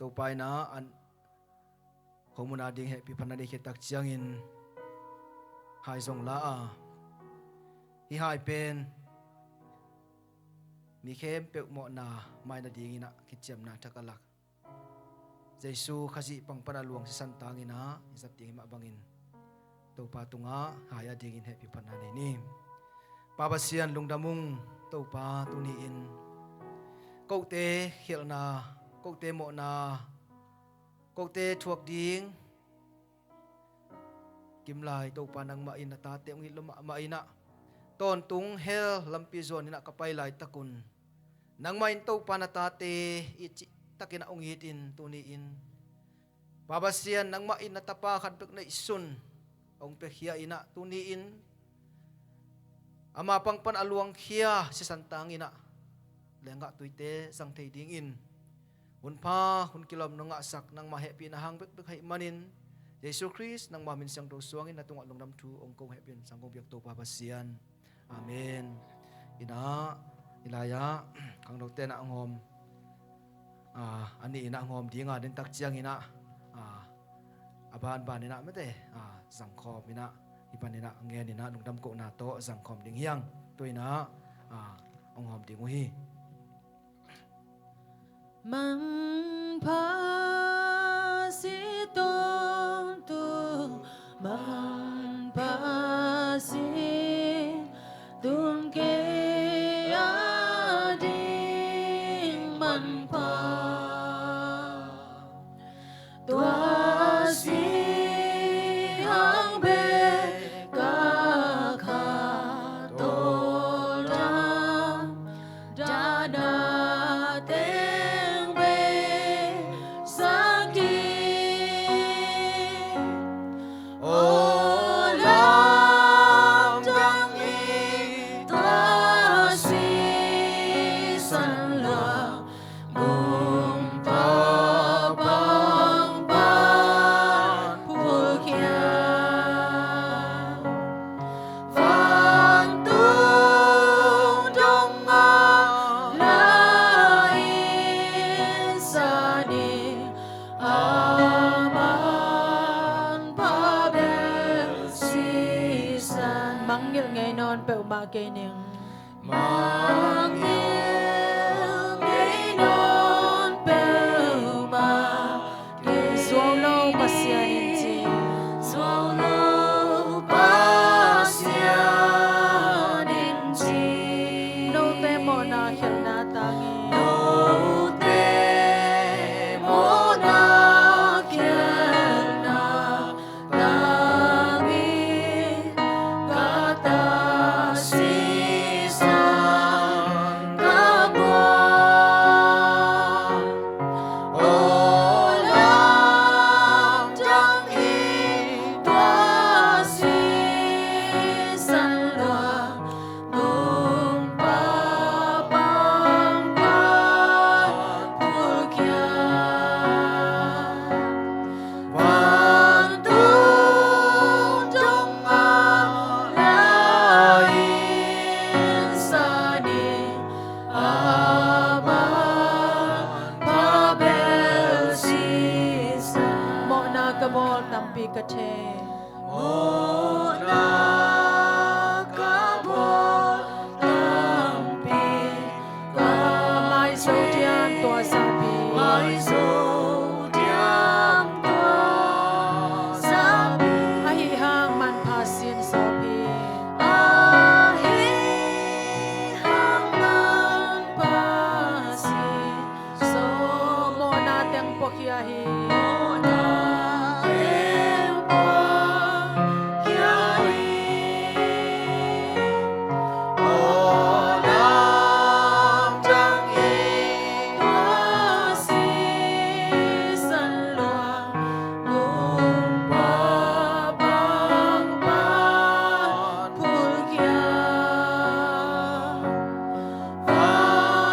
Topa in ah an khomun ading hehpih phatna nei khit tak ciangin hai zong la a, hih hai pen mi khempeuh mawhna mai nadingin ah kiciamna thak a lak, Jesu Khazih pang pan a luang sisan tangin ah i zat ding hi mah bangin, Topa tungah hai adingin hehpih phatna nei ni. Pa Pasian, lungdam ung Topa, tuni-in kote khialhna, kote mawhna, kote thuak ding kim lai, Topa, nangmah in na tate hong it lua mahmah in ah, tawntung hell lampi zuanin ah ka pai laitakun, nangmah in Topa na tate it cihtakin ah hong itin, tuni-in Pa Pasian, nangmah in na tapa khat bek neihsun hong piakhia in ah, tuni-in ama pang pan a luangkhia sisan tangin ah lenggah tuite zang thei dingin hun pha, hun kilawm na ngahsak, nangmah hehpihna hang bekbek ahih manin, Jesu Khrist nangmah min siangtho suangin na tungah lungdam thu hong ko, hehpih in sang kong piak, Topa Pasian. Amen. In ah, i lai-ah khangnote in ah hong hawm, ah, a nih in ah hong hawm ding a, den tak ciangin ah, ah, a banban in ah mate, ah, zangkhawm in ah, hih panin ah ngen in ah lungdam kohna tawh zangkhawm ding hi hang. Tu-in ah, ah, hong hawm ding uh hi. Manpha si tawntung, manpha si tun kei ading manpha. Tua si hang bek ka kha tawldam, dahna teng bei sak ding. Aw lamdang, i ta sisan lang, Gumpa pang pan phulkhia. Vantung dong a la in sa ding, a manpha bel sisan. Mangngilh ngei nawn peuhmah kei ning. Mangngilh ngei nawn peuhmah kei. Zuau lo Pasian in ci. Zuau lo Pasian in ci. Note mawhna khialhna tangin. Note mawhna khialhna tangin ka ta sisan ka Tampi ka thei. Mawhna ka bawl tampi ka, a mai zo diam tua zahpi, mai zo diam tua zahpi, ahi hang manpha sin sawp hi. Ahi hang manpha sin sawp, mawhna teng puakhia hi. Mawhna teng puakhia hi. Aw lamdang hi tua sisan lua, kumpa bang pan phulkhia.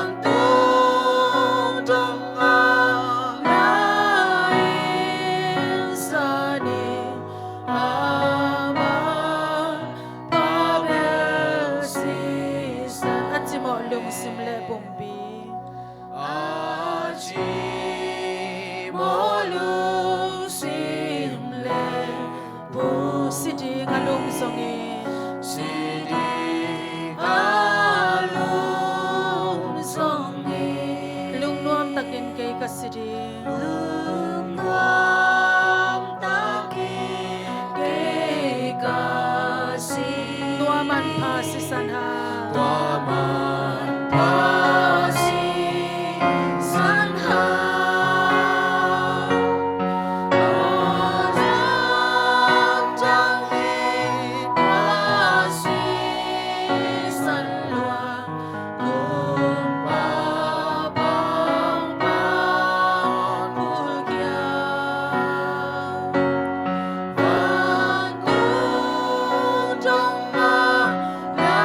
Vantung dong a la in sa ning, a manpha bel sisan. A cimawh lungsim le pumpi, a cimawh lungsim le pumpi, si ding a lung zongin, si ding a lung zongin, lungnuam takin kei ka si ding, lungnuam takin kei ka si ding. Tua manpha sisan hang, tua manpha sisan hang. Aw lamdang hi tua sisan lua, kumpa bang pan phulkhia. Vantung dong a la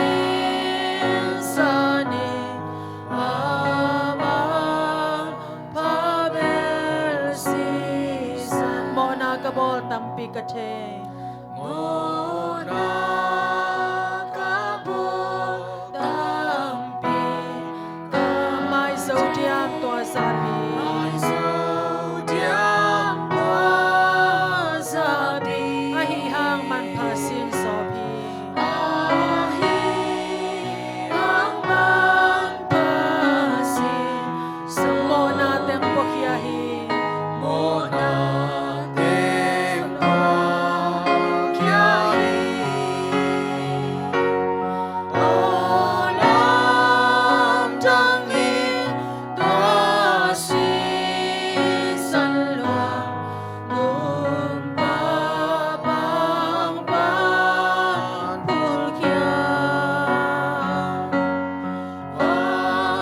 in sa ning, a manpha bel sisan. Mawhna ka bawl tampi ka thei. Mawhna ka bawl tampi ka, mai zo diam tua zahpi, mai zo diam tua zahpi, ahi hang manpha sin sawp hi. Ahi hang manpha sin sawp, mawhna teng puakhia hi. Mawhna teng puakhia hi. Aw lamdang hi tua sisan lua, kumpa bang pan phulkhia.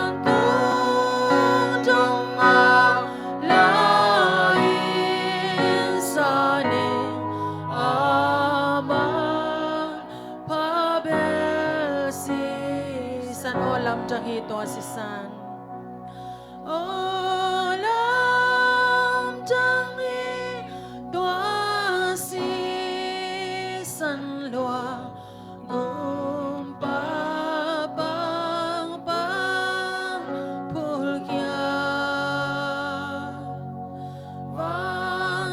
Vantung dong a la in sa ning, a manpha bel sisan. Aw lamdang hi tua sisan. Aw lamdang hi tua sisan lua, kumpa bang pan phulkhia.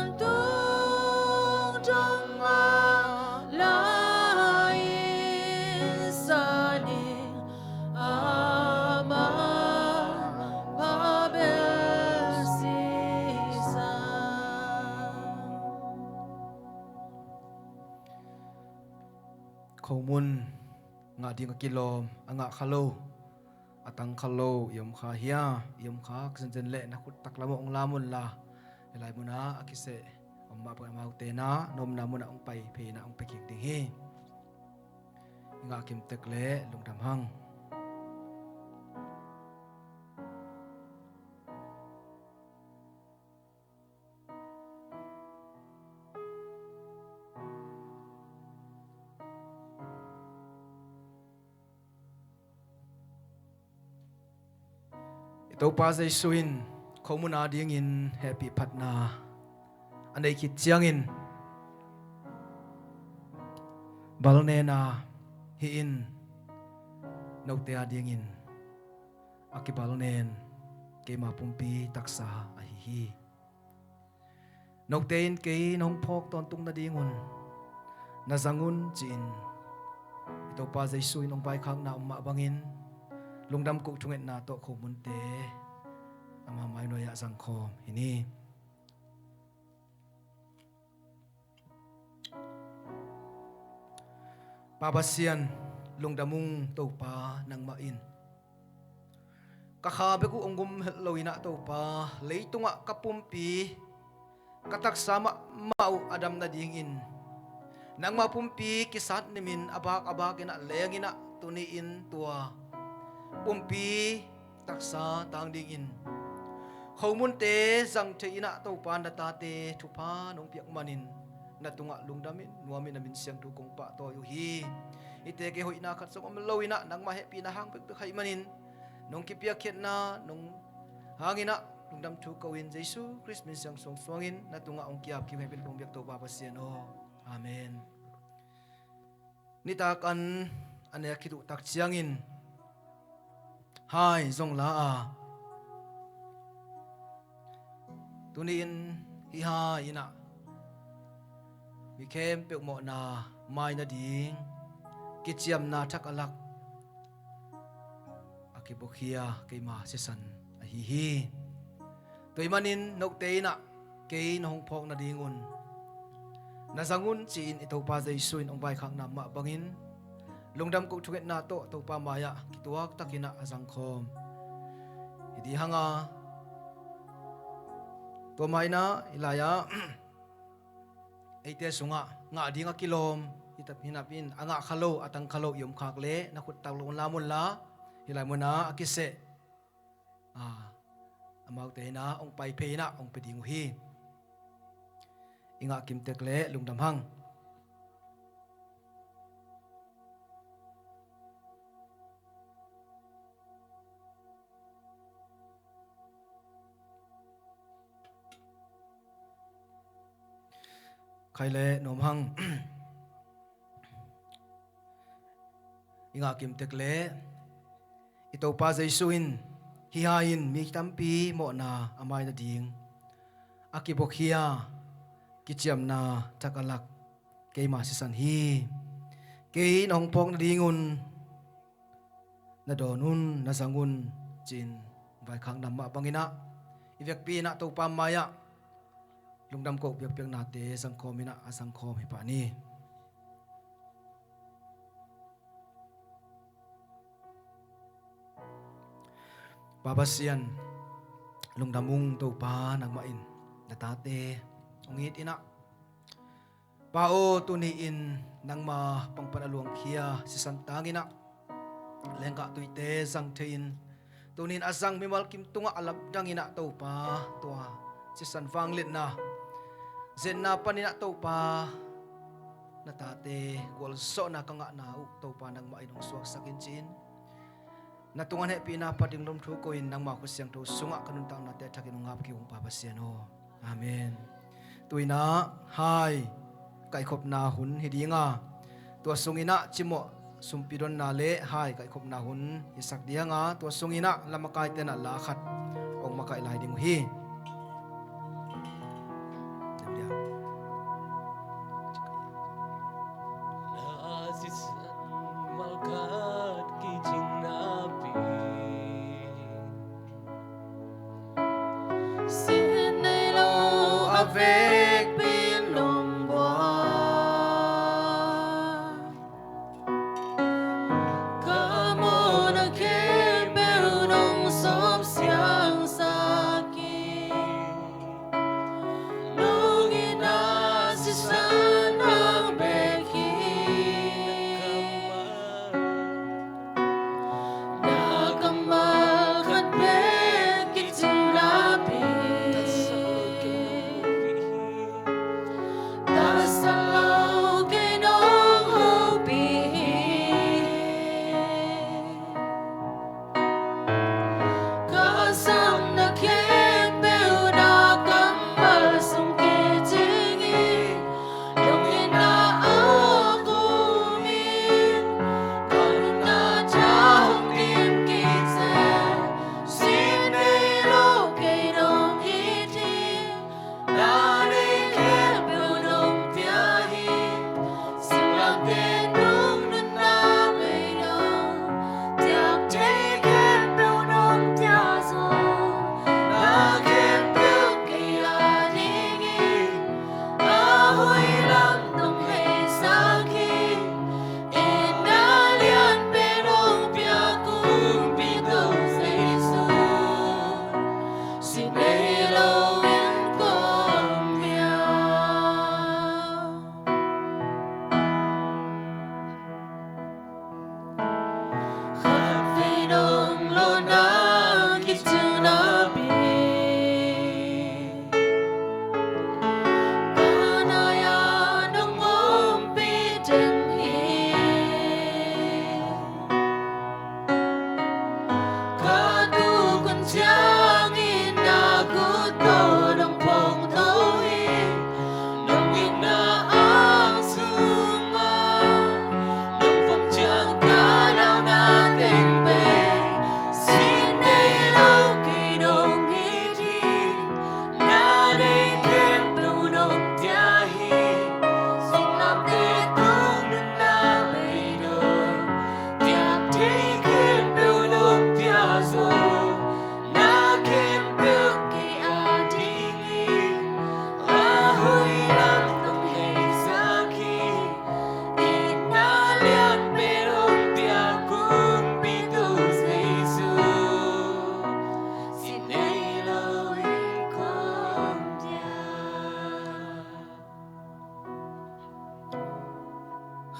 Vantung dong a la in sa ning, a manpha bel sisan. Khomun ngah ding a kilawm, a ngah kha lo, a tang kha lo i om kha hia? I om kha ka zenzen leh na khut taklam ah hong lam unla, hih lai munah a kiseh om mah bangin amaute na na omna munah hong pai phei in ah hong pia kik ding hi. I ngah kim tek leh lungdam hang. I Topa Jesu in khomun adingin hehpih phatna a neih khit ciangin balnena hih in note adingin a kibalnen keima pumpi taksa ahi hi. Note in kei nong phawk tawntung nadingun na zang un ci-in i Topa Jesu in hong vaikhakna om mah bangin lungdam koh thungetna tawh khomunte ama mai nuai-ah zangkhawm hi ni. Pa Pasian, lungdam ung Topa, nangmah in ka kha bek uh hong gum het lo in ah Topa, leitungah ka pumpi ka taksa mahmah uh a dam nadingin nangmah pumpi kisat nimin a bak a bak in ah leng in ah tuni-in tua pumpi taksa tang dingin khomunte zang thei in ah Topa na tate thupha nong piak manin na tungah lungdam in nuam in na min siangtho kong pahtawi uh hi. Hihte kei hoihna khat zong om lo in ah nangmah hehpihna hang bek bek ahih manin nong kipiakkhiatna nong hang in ah lungdam thu ko-in Jesu Khrist min siang suangsuangin na tungah hong ki-ap kik hehpihna kong biak Topa Pasian aw. Amen. Nitak an a nek khit uh tak ciangin hai zong la a, tuni-in hih hai in ah mi khempeuh mawhna mai nading kiciamna thak a lak a kibuakhia keima sisan ahi hi. Tua ahih manin note in ah kei na hong phawk nadingun na zang un ci-in i Topa Jesu in hong vaikhakna mah bangin lungdam koh thungetna tawh Topa mai-ah kituak takin ah a zangkhawm hi ding hang a, tua mai in ah hih lai-ah eite sungah ngah ding a kilawm hi ta, hi napi-in a ngah kha lo, a tang kha lo i om khak leh na khut tak lo lam un la, hih lai munah a kiseh a, amaute in ah hong pai phei in ah hong pia ding uh hi. I ngah kim tek leh lungdam hang. Khai leh nuam hang. I ngah kim tek leh i Topa Jesu in hih hai in mi tampi mawhna a mai nading a kibuakhia kiciamna thak a lak keima sisan hi. Kei na hong phawk nadingun na dawn un, na zang un ci-in vaikhakna mah bangin ah i vekpi in ah Topa mai-ah lungdam koh biakpiaknate zangkhawm in ah a zangkhawm hi pah ni. Pa Pasian, lungdam ung Topa, nangmah in na tate hong it in ah Pa aw, tuni-in nangma pangpan a luangkhia sisan tang in ah lengkah tuite zang thei-in tuni-in a zang mimal kim tungah a lamdang in ah Topa, tua sisan vangliatna zetna panin ah Topa na tate gualzawhna ka ngahna uh Topa nangmah in hong suaksak in ci-in na tungah hehpihna phat ding lungthu ko-in nangma khut siangtho sungah ka nuntaknate a thakin hong ap kik ung Pa Pasian aw. Amen. Tu-in ah hai kaihkhopna hun hi ding a, tua sungin ah cimawh sumpi donna le hai kaihkhopna hun hisak ding a, tua sungin ah lamakaite in ah la khat hong makaih lai ding uh hi. Sin nei lo a vekpi in lungbuai. Ka mawhna khempeuh nong sawp siangsak hi. Nong itna sisan nang bek hi. Na kammal khat bek kicing napi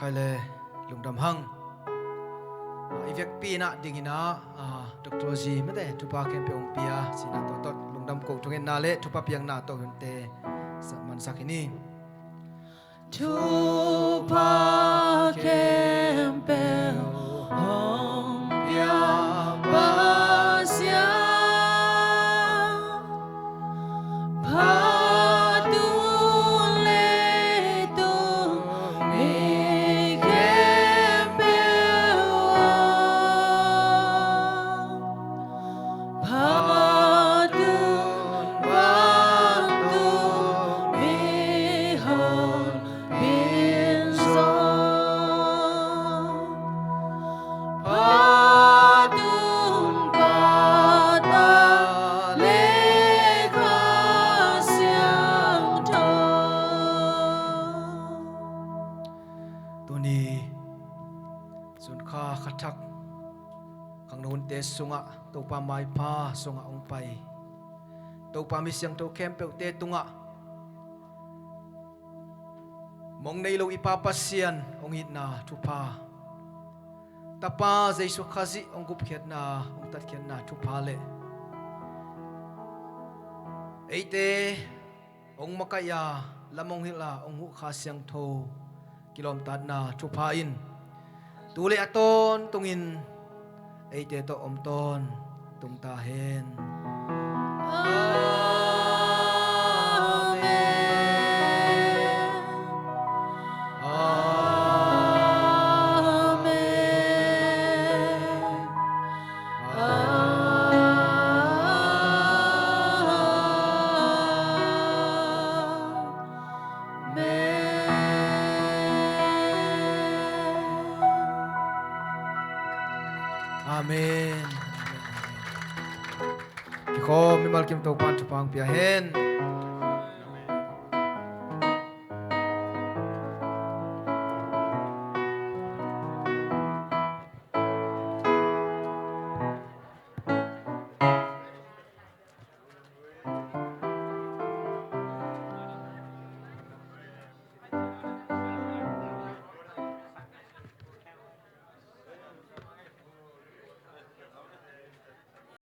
Hai le, lungdam hang. Ah, i vekpi in ah dingin ah, ah, Doctor G mete thupha khempeuh hong pia sihna tawh, lungdam ko thungetna le thupha piakna tawh hunte sa-, mansak hi ni. Thupha khempeuh hong pia Pasian, phatun leitung mi khempeuh aw, phatun vantung mi hong pin zong, phatun Pa, Ta le Kha Siangtho. Tuni June kha, kha thak, khangno hunte sungah, Topa maipha sungah hong pai Topa mi siangtho khempeuhte tungah, mong nei lo i Pa Pasian hong itna thupha, Tapa Jesu Khazih hong gupkhiatna, hong tatkhiatna thupha le eite hong makaih a, lam hong hilh a hong huh Kha Siangtho kilawmtatna thupha in tu le a tawntungin eite tawh om tawntung ta hen. Amen. Amen. Amen. Amen. Kikhawm, mimal kim Topa'n thupha hong pia hen.